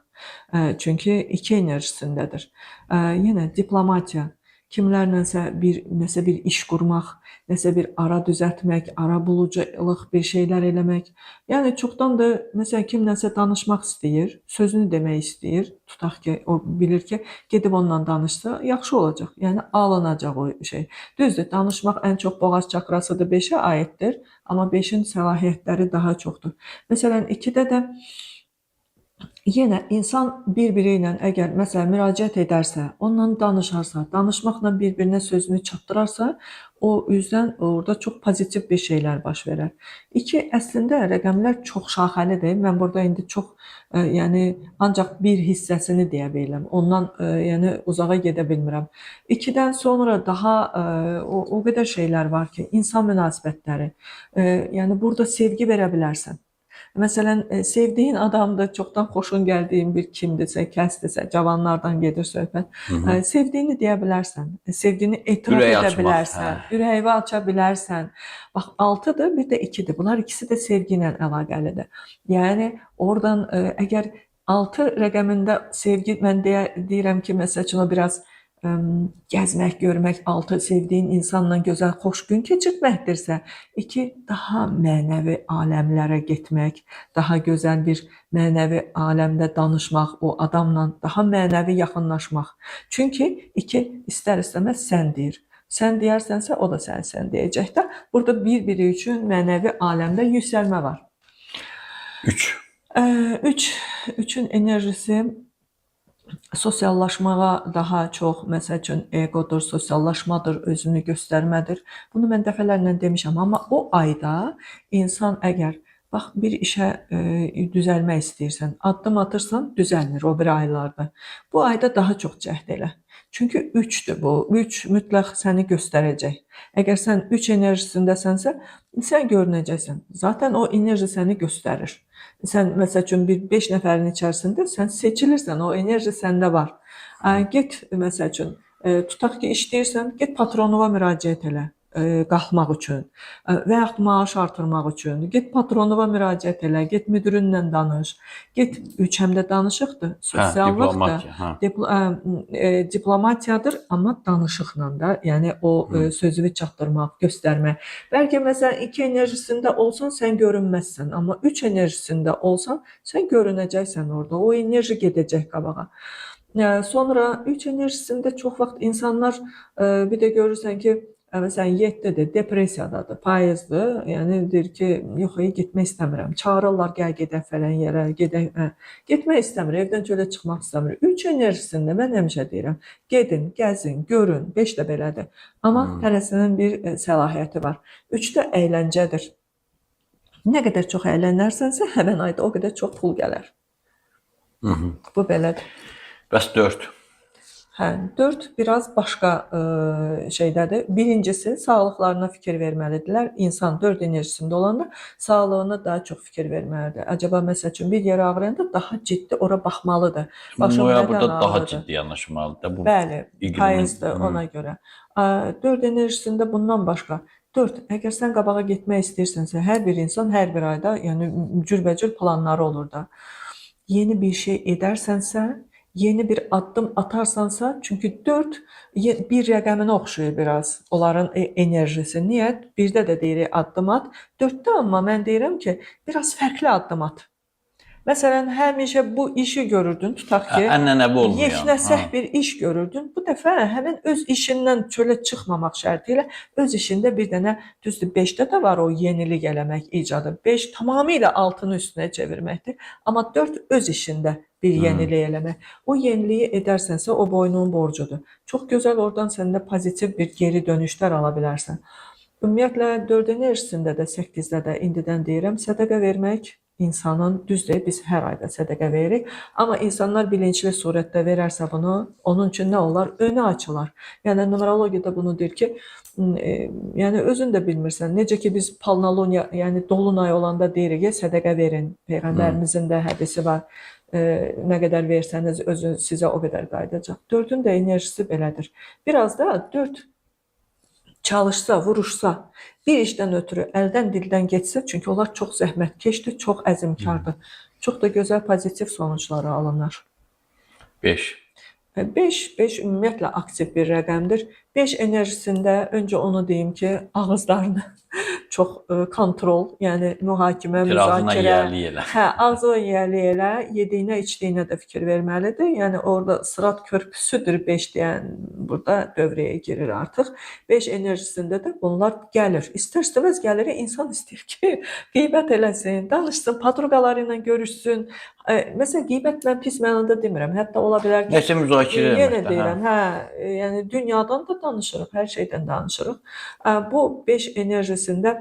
Çünki 2 enerjisindədir. Yenə diplomatiya. Kimlərlənsə bir nəsə bir iş qurmaq, nəsə bir ara düzəltmək, ara buluculuk bir şeylər eləmək. Yəni çoxdan da məsələn kimlənsə danışmaq istəyir, sözünü demək istəyir. Tutaq ki, o bilir ki, gedib onunla danışsa yaxşı olacaq. Yəni alınacaq o şey. Düzdür, danışmaq ən çox boğaz çakrasıdır, 5-ə aiddir, amma 5-in səlahiyyətləri daha çoxdur. Məsələn 2-də də yenə insan bir-biri ilə əgər məsələn müraciət edərsə, onunla danışarsa, danışmaqla bir-birinə sözünü çatdırarsa, o üzdən orada çox pozitiv bir şeylər baş verər. 2, əslində rəqəmlər çox şaxəlidir. Mən burada indi çox yəni ancaq bir hissəsini deyə bilirəm. Ondan yəni uzağa gedə bilmirəm. 2-dən sonra daha o qədər şeylər var ki, insan münasibətləri. Yəni burada sevgi verə bilərsən. Məsələn, sevdiyin adamdır, çoxdan xoşun gəldiyin bir kimdirsə, kəsdirsə, cavanlardan gedir söhbət. Hı -hı. Sevdiyini deyə bilərsən, sevdiyini etiraf Ürək edə açmaq, bilərsən, hə. ürəyi aça bilərsən. Bax, 6-dır, bir də 2-dir. Bunlar ikisi də sevgi ilə əlaqəlidir. Yəni oradan əgər 6 rəqəmində sevgi, mən deyirəm ki, məsəl üçün o biraz gəzmək, görmək, 6 sevdiyin insanla gözəl, xoş gün keçirtməkdirsə, 2 daha mənəvi aləmlərə getmək, daha gözəl bir mənəvi aləmdə danışmaq, o adamla daha mənəvi yaxınlaşmaq. Çünki 2 istər-istəməz sən deyir. Sən deyərsənsə, o da sənə sən deyəcək də. Burada bir-biri üçün mənəvi aləmdə yüksəlmə var. 3. 3, 3-ün enerjisi sosiallaşmağa daha çox, məsəl üçün egodur, sosiallaşmadır, özünü göstərmədir. Bunu mən dəfələrlə demişəm, amma o ayda insan əgər bax bir işə düzəlmək istəyirsən, addım atırsan, düzəlmir o bir aylarda. Bu ayda daha çox cəhd elə. Çünki 3-dür bu. 3 mütləq səni göstərəcək. Əgər sən 3 enerjisindəsənsə, sən görünəcəksən. Zaten o enerji səni göstərir. Sən məsəl üçün bir 5 nəfərin içərisində sən seçilirsən, o enerji səndə var. Get məsəl üçün, tutaq ki, işləyirsən, get patronuna müraciət elə qalxmaq üçün və yaxud maaş artırmaq üçün. Get patronuna müraciət elə, get müdirinlə danış. Get 3 həm də danışıqdır, sosiallıqdır. Diplomatiya, hə. Diplomatiyadır, amma danışıqla da, yəni o sözünü çatdırmaq, göstərmək. Bəlkə məsələn 2 enerjisində olsan sən görünməzsən, amma 3 enerjisində olsan sən görünəcəksən orada. O enerji gedəcək qabağa. Sonra 3 enerjisində çox vaxt insanlar bir də görürsən ki, məsələn 7-dir, depressiyadadır, payızdır. Yəni deyir ki, yox, getmək istəmirəm. Çağırırlar, gəl gedək falan yerə, gedək. Hə. Getmək istəmir, evdən çölə çıxmaq istəmir. 3 enerjisində mən həmişə deyirəm, gedin, gəzin, görün. 5 də belədir. Amma hərəsinin bir səlahiyyəti var. 3-də əyləncədir. Nə qədər çox əylənərsənsə, həmən ayda o qədər çox pul gələr. Hı -hı. Bu belədir. Bəs 4. Hə, 4 biraz başqa şeydədir. Birincisi, sağlıqlarına fikir verməlidirlər. İnsan 4 enerjisində olanda sağlığına daha çox fikir verməlidir. Acaba məsəl üçün bir yer ağrıyanda daha ciddi ora baxmalıdır. Başım Noyabrda nədən daha ağrıdır? ciddi yanaşmalıdır. Bu Bəli, iqlimin- payızdır ona görə. 4 enerjisində bundan başqa 4, əgər sən qabağa getmək istəyirsənsə, hər bir insan hər bir ayda, yəni cürbəcür planları olur da. Yeni bir şey edərsənsə, yeni bir addım atarsansa, çünki 4 bir rəqəminə oxşayır biraz onların enerjisi. Niyə? Birdə də deyirik addım at, 4-də amma mən deyirəm ki, biraz fərqli addım at. Məsələn, həmişə bu işi görürdün, tutaq ki, Ənənəvi olmayan. yeknəsək bir iş görürdün. Bu dəfə həmin öz işindən çölə çıxmamaq şərti ilə öz işində bir dənə, düzdür, 5-də də var o yenilik eləmək icadı. 5 tamamilə altını üstünə çevirməkdir. Amma 4 öz işində bir yenilik eləmək. O yeniliyi edərsənsə, o boynunun borcudur. Çox gözəl oradan səndə pozitiv bir geri dönüşlər ala bilərsən. Ümumiyyətlə 4 enerjisində də, 8-də də indidən deyirəm, sədəqə vermək insanın, düzdür, biz hər ayda sədəqə veririk, amma insanlar bilinçli surətdə verərsə bunu, onun üçün nə olar? Önü açılar. Yəni numerologiyada bunu deyir ki, yəni özün də bilmirsən. Necə ki biz polnoloniya, yəni dolunay olanda deyirik ki, sədəqə verin. Peyğəmbərimizin də hədisi var. Nə qədər versəniz özü sizə o qədər qayıdacaq. 4-ün də enerjisi belədir. Biraz da 4 çalışsa, vuruşsa, bir işdən ötürü əldən dildən getsə, çünki onlar çox zəhmətkeşdir, çox əzmkardır. Çox da gözəl pozitiv sonuçları alınır. 5. 5 ümumiyyətlə aktiv bir rəqəmdir. 5 enerjisində öncə onu deyim ki, ağızlarını çox kontrol, yəni mühakimə, Ağzına müzakirə. yiyəli elə. Hə, ağzına yiyəli elə, yediyinə, içdiyinə də fikir verməlidir. Yəni orada sırat körpüsüdür 5 deyən burada dövrəyə girir artıq. 5 enerjisində də bunlar gəlir. İstər-istəməz gəlir. İnsan istəyir ki, qeybət eləsin, danışsın, podruqaları ilə görüşsün. Məsələn, qeybət mən pis mənada demirəm. Hətta ola bilər ki, Nəsə müzakirə yenə eləmək də, hə. deyirəm, hə, yəni dünyadan da danışırıq, hər şeydən danışırıq. Bu 5 enerjisində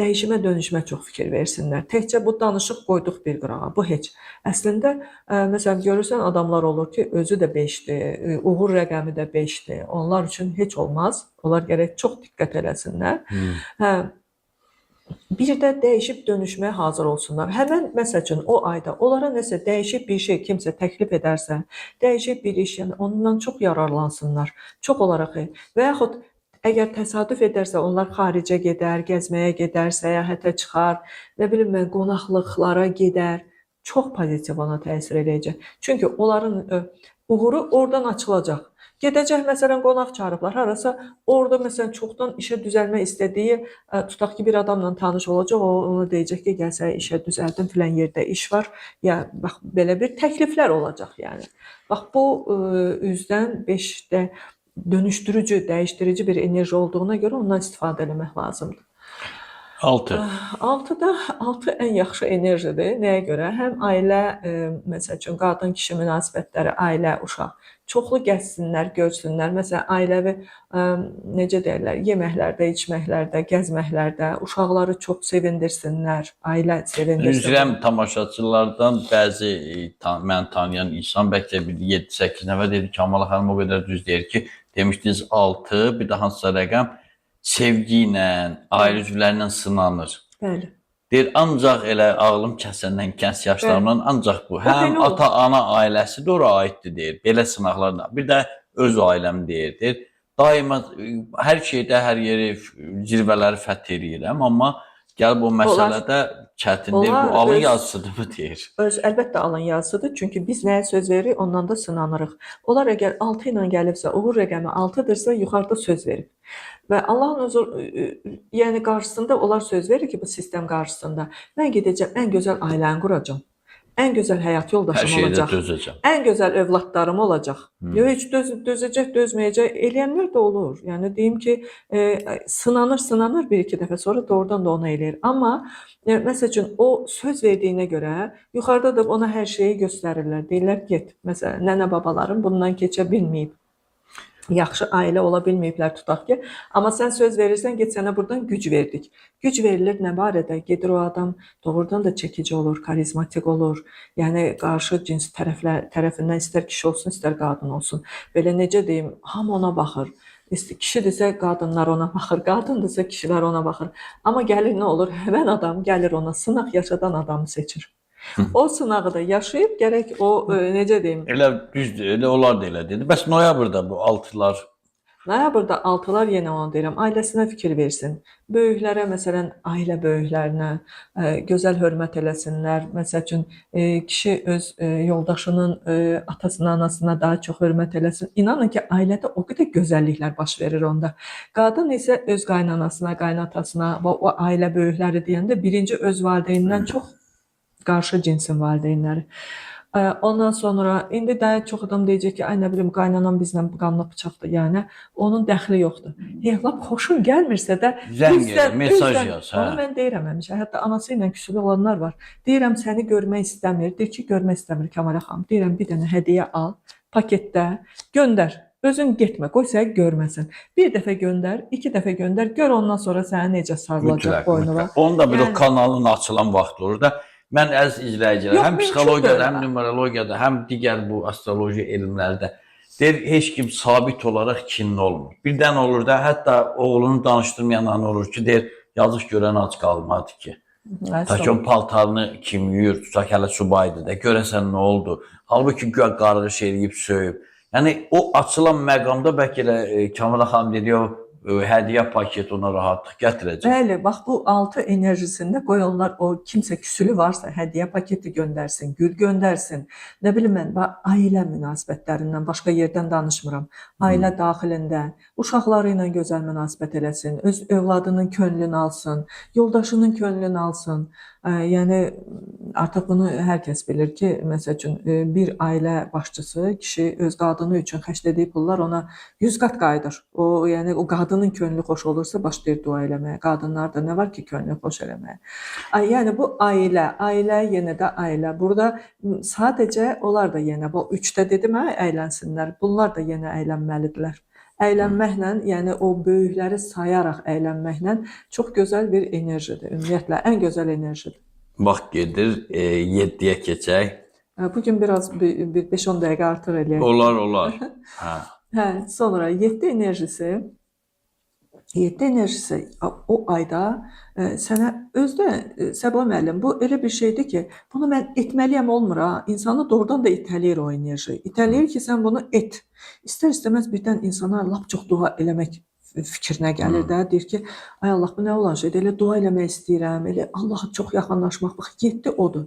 dəyişimə, dönüşmə çox fikir versinlər. Təkcə bu danışıq qoyduq bir qırağa, bu heç. Əslində, məsələn, görürsən adamlar olur ki, özü də 5-dir, uğur rəqəmi də 5-dir. Onlar üçün heç olmaz. Onlar gərək çox diqqət eləsinlər. Hə. Bir də dəyişib dönüşməyə hazır olsunlar. Həmən, məsəl üçün, o ayda onlara nəsə dəyişib bir şey kimsə təklif edərsə, dəyişib bir iş, yəni ondan çox yararlansınlar. Çox olaraq və yaxud əgər təsadüf edərsə, onlar xaricə gedər, gəzməyə gedər, səyahətə çıxar, nə bilim mən, qonaqlıqlara gedər. Çox pozitiv ona təsir eləyəcək. Çünki onların uğuru oradan açılacaq. Gedəcək, məsələn, qonaq çağırıblar harasa, orada məsələn çoxdan işə düzəlmək istədiyi, tutaq ki, bir adamla tanış olacaq, o ona deyəcək ki, gəl səni işə düzəldim, filan yerdə iş var. Ya bax belə bir təkliflər olacaq yəni. Bax bu üzdən 5-də dönüşdürücü, dəyişdirici bir enerji olduğuna görə ondan istifadə eləmək lazımdır. 6. 6-da 6 ən yaxşı enerjidir. Nəyə görə? Həm ailə, məsəl üçün qadın kişi münasibətləri, ailə, uşaq çoxlu gəzsinlər, görsünlər. Məsələn, ailəvi necə deyirlər, yeməklərdə, içməklərdə, gəzməklərdə uşaqları çox sevindirsinlər, ailə sevindirsin. Üzrəm tamaşaçılardan bəzi mən tanıyan insan bəlkə bir 7-8 nəfər dedi ki, Kamala xanım o qədər düz deyir ki, demişdiniz 6, bir də hansısa rəqəm sevgi ilə, ailə üzvləri ilə sınanır. Bəli. Deyir, ancaq elə ağlım kəsəndən, gənc yaşlarımdan ancaq bu. Həm ata-ana ailəsi də ora aiddir deyir. Belə sınaqlarla. Bir də öz ailəm deyir. Deyir, daima hər şeydə, hər yeri, zirvələri fəth eləyirəm, amma gəl bu məsələdə çətindir. Bu alın yazısıdır mı deyir. Öz, əlbəttə alın yazısıdır. Çünki biz nəyə söz veririk, ondan da sınanırıq. Onlar əgər 6 ilə gəlibsə, uğur rəqəmi 6-dırsa, yuxarıda söz verib. Və Allahın özü, yəni qarşısında onlar söz verir ki, bu sistem qarşısında mən gedəcəm, ən gözəl ailəni quracam. Ən gözəl həyat yoldaşım olacaq. Dözəcəm. Ən gözəl övladlarım olacaq. Yox, heç dözəcək, dözməyəcək eləyənlər də olur. Yəni deyim ki, sınanır bir-iki dəfə, sonra doğrudan da onu eləyir. Amma məsəl üçün o söz verdiyinə görə yuxarıda da ona hər şeyi göstərirlər. Deyirlər get. Məsələn, nənə babalarım bundan keçə bilməyib. Yaxşı ailə ola bilməyiblər tutaq ki. Amma sən söz verirsən, get sənə buradan güc verdik. Güc verilir nə barədə? Gedir o adam doğrudan da çəkici olur, karizmatik olur. Yəni qarşı cins tərəfindən istər kişi olsun, istər qadın olsun. Belə necə deyim, hamı ona baxır. Kişi desə qadınlar ona baxır, qadın desə kişilər ona baxır. Amma gəlir nə olur? Həmən adam gəlir ona sınaq yaşadan adamı seçir. O sınağı da yaşayıb gərək o necə deyim? Elə düzdür, elə onlar da elə dedi. Bəs noyabrda bu 6-lar? Noyabrda 6-lar yenə onu deyirəm, ailəsinə fikir versin. Böyüklərə, məsələn, ailə böyüklərinə gözəl hörmət eləsinlər. Məsəl üçün, kişi öz yoldaşının atasına, anasına daha çox hörmət eləsin. İnanın ki, ailədə o qədər gözəlliklər baş verir onda. Qadın isə öz qaynanasına, qaynatasına və o ailə böyükləri deyəndə birinci öz valideynindən çox qarşı cinsin valideynləri. Ondan sonra indi də çox adam deyəcək ki, ay nə bilim qaynanam bizlə qanlı bıçaqdır, yəni onun dəxli yoxdur. Lap xoşun gəlmirsə də zəng elə, mesaj yaz. Onu mən deyirəm həmişə. Hətta anası ilə küsülü olanlar var. Deyirəm səni görmək istəmir. Deyir ki, görmək istəmir Kamala xanım. Deyirəm bir dənə hədiyyə al, paketdə göndər. Özün getmə, qoy səni görməsin. Bir dəfə göndər, iki dəfə göndər, gör ondan sonra səni necə sarılacaq boynuna. Onun da bir o kanalın açılan vaxtı olur da. Mən əziz izləyicilər, həm psixologiyada, həm numerologiyada, həm digər bu astroloji elmlərdə deyir, heç kim sabit olaraq kinli olmur. Birdən olur da, hətta oğlunu danışdırmayan ana olur ki, deyir, yazıq görən ac qalmadı ki. Ta ki, onun paltarını kim yuyur, tutaq hələ subaydı da, görəsən nə oldu? Halbuki güya qarğış eləyib, söyüb. Yəni, o açılan məqamda bəlkə elə Kamala xanım dedi, o hədiyyə paketi ona rahatlıq gətirəcək. Bəli, bax bu 6 enerjisində qoy onlar o kimsə küsülü varsa hədiyyə paketi göndərsin, gül göndərsin. Nə bilim mən, ailə münasibətlərindən başqa yerdən danışmıram. Ailə daxilində uşaqları ilə gözəl münasibət eləsin, öz övladının könlünü alsın, yoldaşının könlünü alsın. Yəni artıq bunu hər kəs bilir ki, məsəl üçün bir ailə başçısı kişi öz qadını üçün xərclədiyi pullar ona 100 qat qayıdır. O, yəni o qadının könlü xoş olursa başlayır dua eləməyə. Qadınlar da nə var ki, könlü xoş eləməyə. Ay, yəni bu ailə, ailə yenə də ailə. Burada sadəcə onlar da yenə bu 3-də dedim hə, əylənsinlər. Bunlar da yenə əylənməlidirlər. Əylənməklə, yəni o böyükləri sayaraq əylənməklə çox gözəl bir enerjidir. Ümumiyyətlə ən gözəl enerjidir. Vaxt gedir, 7-yə keçək. Bu gün biraz bir 5-10 dəqiqə artıq eləyək. Olar, olar. Hə. Hə, sonra 7 enerjisi 7 enerjisi o ayda sənə özdə Səba müəllim, bu elə bir şeydir ki, bunu mən etməliyəm olmur ha. İnsanı doğrudan da itələyir o enerji. İtələyir ki, sən bunu et. İstər-istəməz birdən insana lap çox dua eləmək fikrinə gəlir də, deyir ki, ay Allah, bu nə olan şeydir? Elə dua eləmək istəyirəm, elə Allaha çox yaxınlaşmaq. Bax, 7 odur.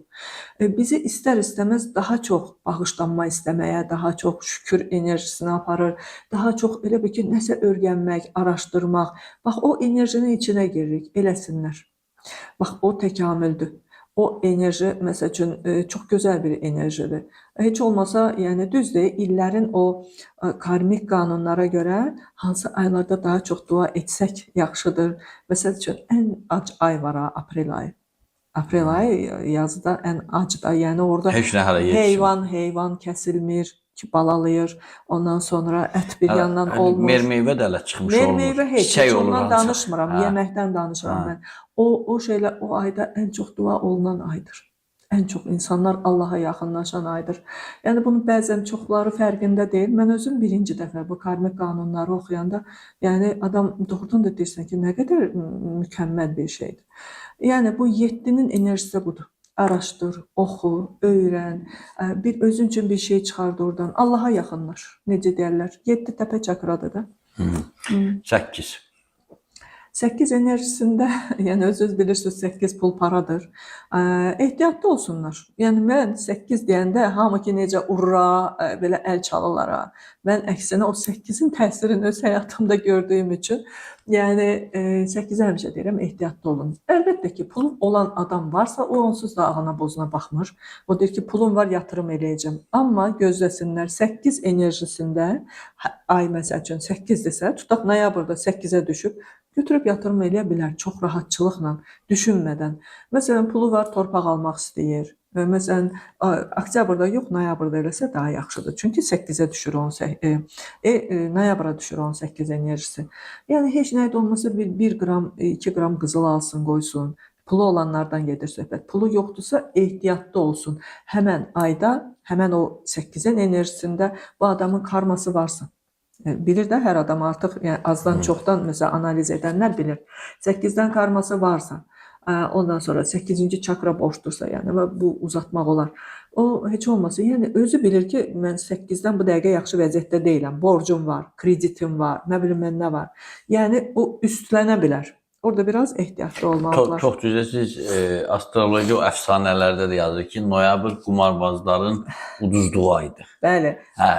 Bizi istər-istəməz daha çox bağışlanma istəməyə, daha çox şükür enerjisini aparır, daha çox elə bil ki, nəsə öyrənmək, araşdırmaq. Bax, o enerjinin içinə giririk, eləsinlər. Bax, o təkamüldür. O enerji, məsəl üçün, çox gözəl bir enerjidir. Heç olmasa, yəni düzdür, illərin o karmik qanunlara görə hansı aylarda daha çox dua etsək yaxşıdır. Məsəl üçün, ən ac ay var ha, aprel ayı. Aprel ayı yazda ən acdır. Yəni orada Heç nə hələ yetişmir. heyvan kəsilmir, ki balalayır. Ondan sonra ət bir Hələ, yandan hələ olmur. Mer-meyvə də hələ çıxmış olmur. Mer-meyvə heç, Çiçək heç olur ondan ancaq. danışmıram, yeməkdən danışıram mən. O şeylər o ayda ən çox dua olunan aydır. Ən çox insanlar Allaha yaxınlaşan aydır. Yəni bunu bəzən çoxları fərqində deyil. Mən özüm birinci dəfə bu karmik qanunları oxuyanda, yəni adam doğrudan da deyirsən ki, nə qədər mükəmməl bir şeydir. Yəni bu 7-nin enerjisi budur. Araşdır, oxu, öyrən, bir özün üçün bir şey çıxard oradan. Allaha yaxınlaş. Necə deyərlər? 7 təpə çakradır da. 8. 8 enerjisində, yəni özünüz bilirsiniz, 8 pul paradır. Ehtiyatlı olsunlar. Yəni mən 8 deyəndə hamı ki necə urra, belə əl çalırlar ha. Mən əksinə o 8-in təsirini öz həyatımda gördüyüm üçün, yəni 8-ə həmişə deyirəm, ehtiyatlı olun. Əlbəttə ki, pulu olan adam varsa, o onsuz da ağına bozuna baxmır. O deyir ki, pulum var, yatırım eləyəcəm. Amma gözləsinlər, 8 enerjisində, ay məsəl üçün 8-dirsə, tutaq noyabrda 8-ə düşüb, götürüb yatırım eləyə bilər çox rahatçılıqla, düşünmədən. Məsələn, pulu var, torpaq almaq istəyir. Məsələn, oktyabrda yox, noyabrda eləsə daha yaxşıdır. Çünki 8-ə düşür noyabra düşür 18 enerjisi. Yəni heç nə də olmasa bir qram, 2 qram qızıl alsın, qoysun. Pulu olanlardan gedir söhbət. Pulu yoxdursa ehtiyatlı olsun. Həmən ayda, həmən o 8-in enerjisində bu adamın karması varsa. Bilir də hər adam artıq, yəni azdan çoxdan məsələn analiz edənlər bilir. 8-dən karması varsa, ondan sonra 8-ci çakra boşdursa, yəni və bu uzatmaq olar. O heç olmasa, yəni özü bilir ki, mən 8-dən bu dəqiqə yaxşı vəziyyətdə deyiləm. Borcum var, kreditim var, nə bilim mən nə var. Yəni o üstlənə bilər. Orada biraz ehtiyatlı olmalıdırlar. Çox düzə siz astrologiya o əfsanələrdə də yazır ki, noyabr qumarbazların uduzduğu aydır. Bəli. Hə,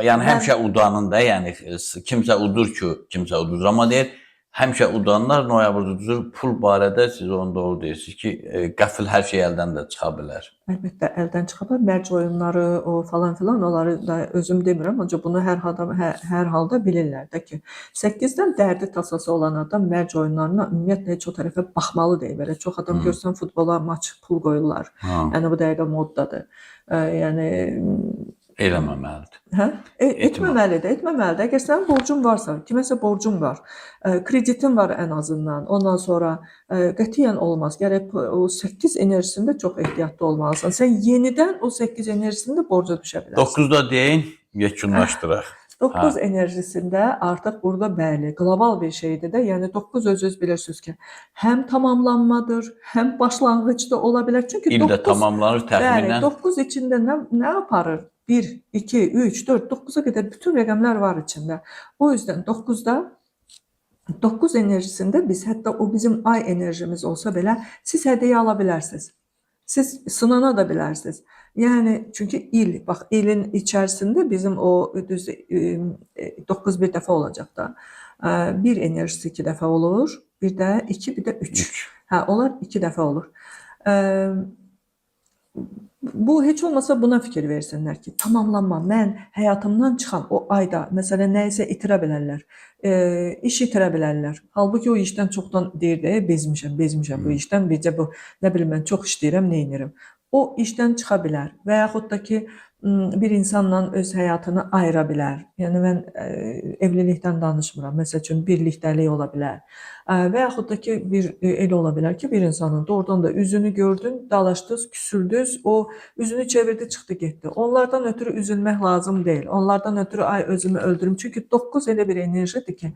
yəni həmişə udanın da, yəni kimsə udur ki, kimsə uduzur, amma deyir, həmişə udanlar noyabrda uduzur. Pul barədə siz onu doğru deyirsiniz ki, qəfil hər şey əldən də çıxa bilər. Əlbəttə əldən çıxa bilər. Mərc oyunları, o falan filan, onları da özüm demirəm, ancaq bunu hər halda bilirlər də ki, 8-dən dərdi tasası olan adam mərc oyunlarına ümumiyyətlə heç o tərəfə baxmalı deyil. Belə çox adam görsən futbola maç pul qoyurlar. Yəni bu dəqiqə moddadır. Yəni Eləməməlidir. Hə? Etməməlidir, etməməlidir. Əgər sənin borcun varsa, kiməsə borcun var, kreditin var ən azından, ondan sonra qətiyyən olmaz. Gərək o 8 enerjisində çox ehtiyatlı olmalısan. Sən yenidən o 8 enerjisində borca düşə bilərsən. 9-da deyin, yekunlaşdıraq. 9 enerjisində artıq burada bəli, qlobal bir şeydir də. Yəni 9 özünüz bilirsiniz ki, həm tamamlanmadır, həm başlanğıc da ola bilər. Çünki İl də tamamlanır təxminən. Bəli, 9 içində nə aparır? 1, 2, 3, 4, 9-a qədər bütün rəqəmlər var içində. O yüzden 9-da 9 enerjisində biz hətta o bizim ay enerjimiz olsa belə siz hədiyyə ala bilərsiniz. Siz sınana da bilərsiniz. Yəni çünki il, bax ilin içərisində bizim o düz 9 bir dəfə olacaq da. Bir enerjisi 2 dəfə olur, bir də 2, bir də 3. 3. Hə, onlar 2 dəfə olur. Bu heç olmasa buna fikir versinlər ki, tamamlanma, mən həyatımdan çıxan o ayda məsələn nəyisə itirə bilərlər, iş itirə bilərlər. Halbuki o işdən çoxdan deyirdi, bezmişəm, bezmişəm bu işdən, bircə bu nə bilim mən çox işləyirəm, nə edirəm. O işdən çıxa bilər və yaxud da ki bir insanla öz həyatını ayıra bilər. Yəni mən evlilikdən danışmıram. Məsəl üçün birlikdəlik ola bilər. Və yaxud da ki bir elə ola bilər ki, bir insanın doğrudan da üzünü gördün, dalaşdınız, küsüldünüz, o üzünü çevirdi, çıxdı, getdi. Onlardan ötürü üzülmək lazım deyil. Onlardan ötürü ay özümü öldürüm. Çünki 9 elə bir enerjidir ki,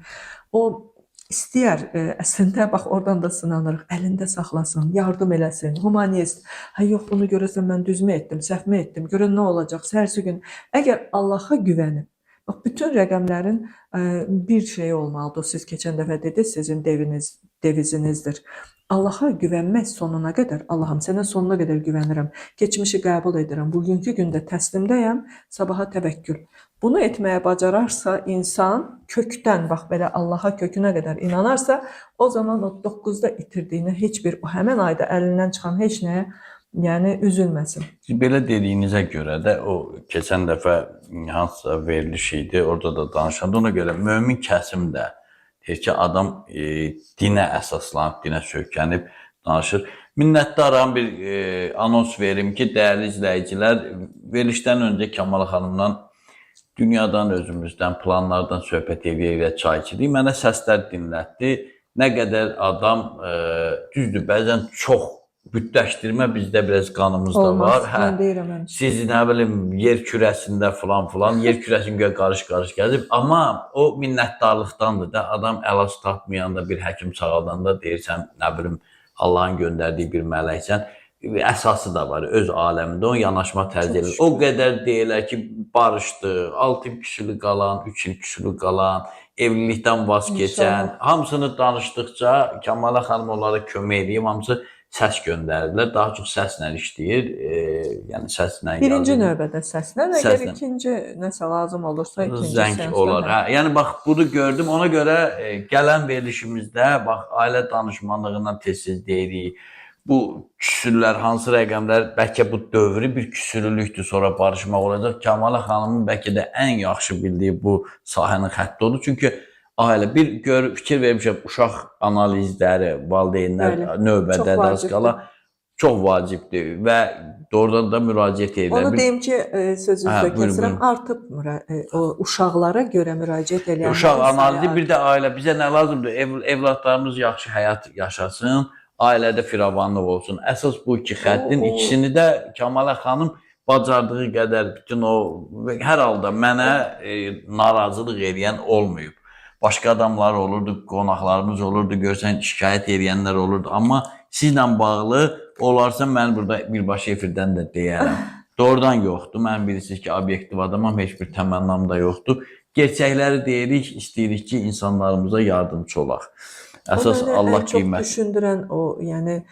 o istəyər əslində bax oradan da sınanırıq. Əlində saxlasın, yardım eləsin, humanist. Ha yox bunu görəsən mən düzmü etdim, səhvmi etdim? Görən nə olacaq səhərsi gün. Əgər Allaha güvənib, bax bütün rəqəmlərin bir şeyi olmalıdır. Siz keçən dəfə dediniz, sizin deviniz, devizinizdir. Allaha güvənmək sonuna qədər, Allahım sənə sonuna qədər güvənirəm. Keçmişi qəbul edirəm. Bugünkü gündə təslimdəyəm, sabaha təvəkkül. Bunu etməyə bacararsa insan kökdən bax belə Allaha kökünə qədər inanarsa, o zaman o 9-da itirdiyinə heç bir o həmin ayda əlindən çıxan heç nəyə yəni üzülməsin. Belə dediyinizə görə də o keçən dəfə hansısa veriliş idi, orada da danışanda ona görə mömin kəsim də deyir ki, adam dinə əsaslanıb, dinə söykənib danışır. Minnətdaram bir anons verim ki, dəyərli izləyicilər, verilişdən öncə Kamala xanımdan dünyadan, özümüzdən, planlardan söhbət eləyə-eləyə çay içdik. Mənə səslər dinlətdi. Nə qədər adam düzdür, bəzən çox bütləşdirmə bizdə biraz qanımızda Olmaz. var. Hə. Mən deyirəm həmişə. Siz nə bilim yer kürəsində filan filan, yer kürəsini güya qarış-qarış gəzib, amma o minnətdarlıqdandır da. Adam əlac tapmayanda bir həkim sağaldanda deyirsən, nə bilim Allahın göndərdiyi bir mələksən. Əsası da var öz aləmində o yanaşma tərzi Çox elə. O qədər deyirlər ki, barışdı, 6 il küsülü qalan, 3 il küsülü qalan, evlilikdən vaz keçən, İnşallah. hamısını danışdıqca Kamala xanım onlara kömək eləyib, hamısı səs göndərdilər. Daha çox səslə işləyir, yəni səslə Birinci yazır. növbədə səslə, əgər Səslə. ikinci nəsə lazım olursa ikinci Zəng seansda, olar. hə. Hə, yəni bax bunu gördüm. Ona görə gələn verilişimizdə bax ailə danışmanlığından tez-tez deyirik. Bu küsürlər, hansı rəqəmlər, bəlkə bu dövrü bir küsürlükdür, sonra barışmaq olacaq. Kamala xanımın bəlkə də ən yaxşı bildiyi bu sahənin xətti odur. Çünki ailə bir gör fikir vermişəm, uşaq analizləri, valideynlər Bəli, növbədə çox də az vacibdir. qala çox vacibdir və doğrudan da müraciət edirlər. Onu Bir- deyim ki, sözünüzü Hə, də buyurun, kəsirəm. buyurun. Artıb o uşaqlara görə müraciət eləyənlərin Uşaq sayı analizi artıb. bir də ailə bizə nə lazımdır? Evladlarımız yaxşı həyat yaşasın, ailədə firavanlıq olsun. Əsas bu iki xəttin O- o- ikisini də Kamala xanım bacardığı qədər bütün o hər halda mənə narazılıq eləyən olmayıb. Başqa adamlar olurdu, qonaqlarımız olurdu, görsən şikayət eləyənlər olurdu, amma sizlə bağlı olarsa mən burada birbaşa efirdən də deyərəm. Doğrudan yoxdur. Mən bilirsiniz ki, obyektiv adamam, heç bir təmənnam da yoxdur. Gerçəkləri deyirik, istəyirik ki, insanlarımıza yardımçı olaq. Əsas O məni Allah ən çox qiymət. düşündürən o, yəni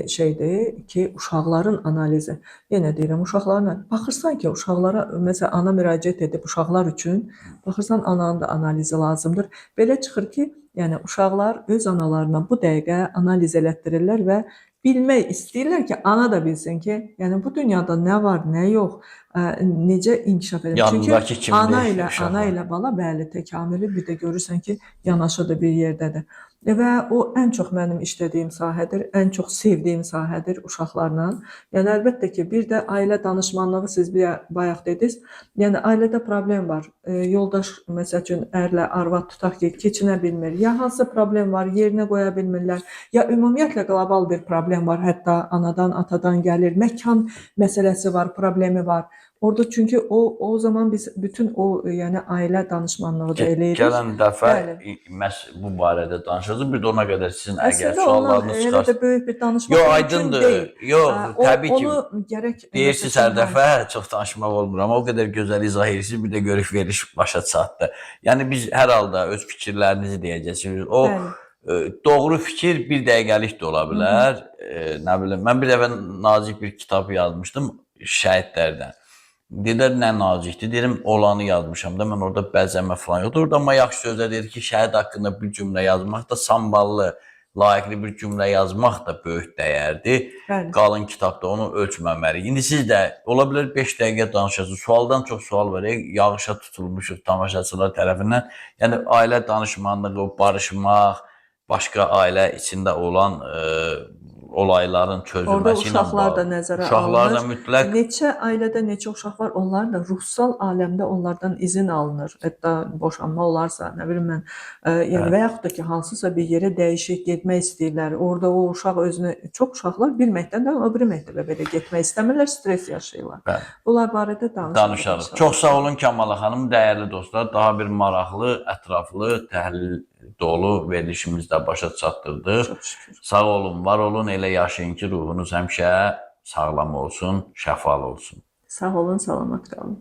şeydir ki, uşaqların analizi. Yenə deyirəm, uşaqların baxırsan ki, uşaqlara məsələn ana müraciət edib uşaqlar üçün, baxırsan ananın da analizi lazımdır. Belə çıxır ki, yəni uşaqlar öz analarına bu dəqiqə analiz elətdirirlər və bilmək istəyirlər ki, ana da bilsin ki, yəni bu dünyada nə var, nə yox, necə inkişaf edir. Çünki Yanındakı kimdir? ana ilə uşaqlar? ana ilə bala bəli təkamülü bir də görürsən ki, yanaşıdır bir yerdədir. Və o ən çox mənim işlədiyim sahədir, ən çox sevdiyim sahədir uşaqlarla. Yəni əlbəttə ki, bir də ailə danışmanlığı siz bir bayaq dediniz. Yəni ailədə problem var. Yoldaş məsəl üçün ərlə arvad tutaq ki, keçinə bilmir. Ya hansısa problem var, yerinə qoya bilmirlər. Ya ümumiyyətlə qlobal bir problem var, hətta anadan, atadan gəlir. Məkan məsələsi var, problemi var. Orada çünki o zaman biz bütün o yəni ailə danışmanlığı da eləyirik. Gələn dəfə Bəli. məhz bu barədə danışacağıq. Bir də ona qədər sizin əgər Əslində ondan suallarınız elə çıxarsa. də böyük bir danışmaq Yox, mümkün aydındır. deyil. Yox, təbii ki. Onu gərək Deyirsiniz hər dəfə çox danışmaq olmur, amma o qədər gözəl izah edirsiniz, bir də görük veriş başa çatdı. Yəni biz hər halda öz fikirlərinizi deyəcəksiniz. O Bəli. doğru fikir bir dəqiqəlik də ola bilər. Nə bilim, mən bir dəfə nazik bir kitab yazmışdım şəhidlərdən. Dedilər nə nazikdir? Dedim olanı yazmışam da, mən orada bəzəmə falan yoxdur. Orada amma yaxşı sözlər deyir ki, şəhid haqqında bir cümlə yazmaq da samballı, layiqli bir cümlə yazmaq da böyük dəyərdir. Bəli. Qalın kitabda onu ölçməməliyik. İndi siz də ola bilər 5 dəqiqə danışasınız. Sualdan çox sual var. Yağışa tutulmuşuq tamaşaçılar tərəfindən. Yəni ailə danışmanlığı, barışmaq, başqa ailə içində olan olayların çözülməsi Orada ilə uşaqlar da bağlı. nəzərə Uşaqlar da alınır. mütləq Neçə ailədə neçə uşaq var, onlar da ruhsal aləmdə onlardan izin alınır. Hətta boşanma olarsa, nə bilim mən, yəni Bəli. və yaxud da ki, hansısa bir yerə dəyişik getmək istəyirlər. Orada o uşaq özünü çox uşaqlar bir məktəbdən o biri məktəbə belə getmək istəmirlər, stres yaşayırlar. Bəli. Bunlar barədə danışarıq. Danışarıq. inşallah. Çox sağ olun Kamala xanım, dəyərli dostlar. Daha bir maraqlı, ətraflı, təhlil dolu verilişimizdə başa çatdırdıq. Çox şükür. Sağ olun, var olun, elə yaşayın ki, ruhunuz həmişə sağlam olsun, şəfalı olsun. Sağ olun, salamat qalın.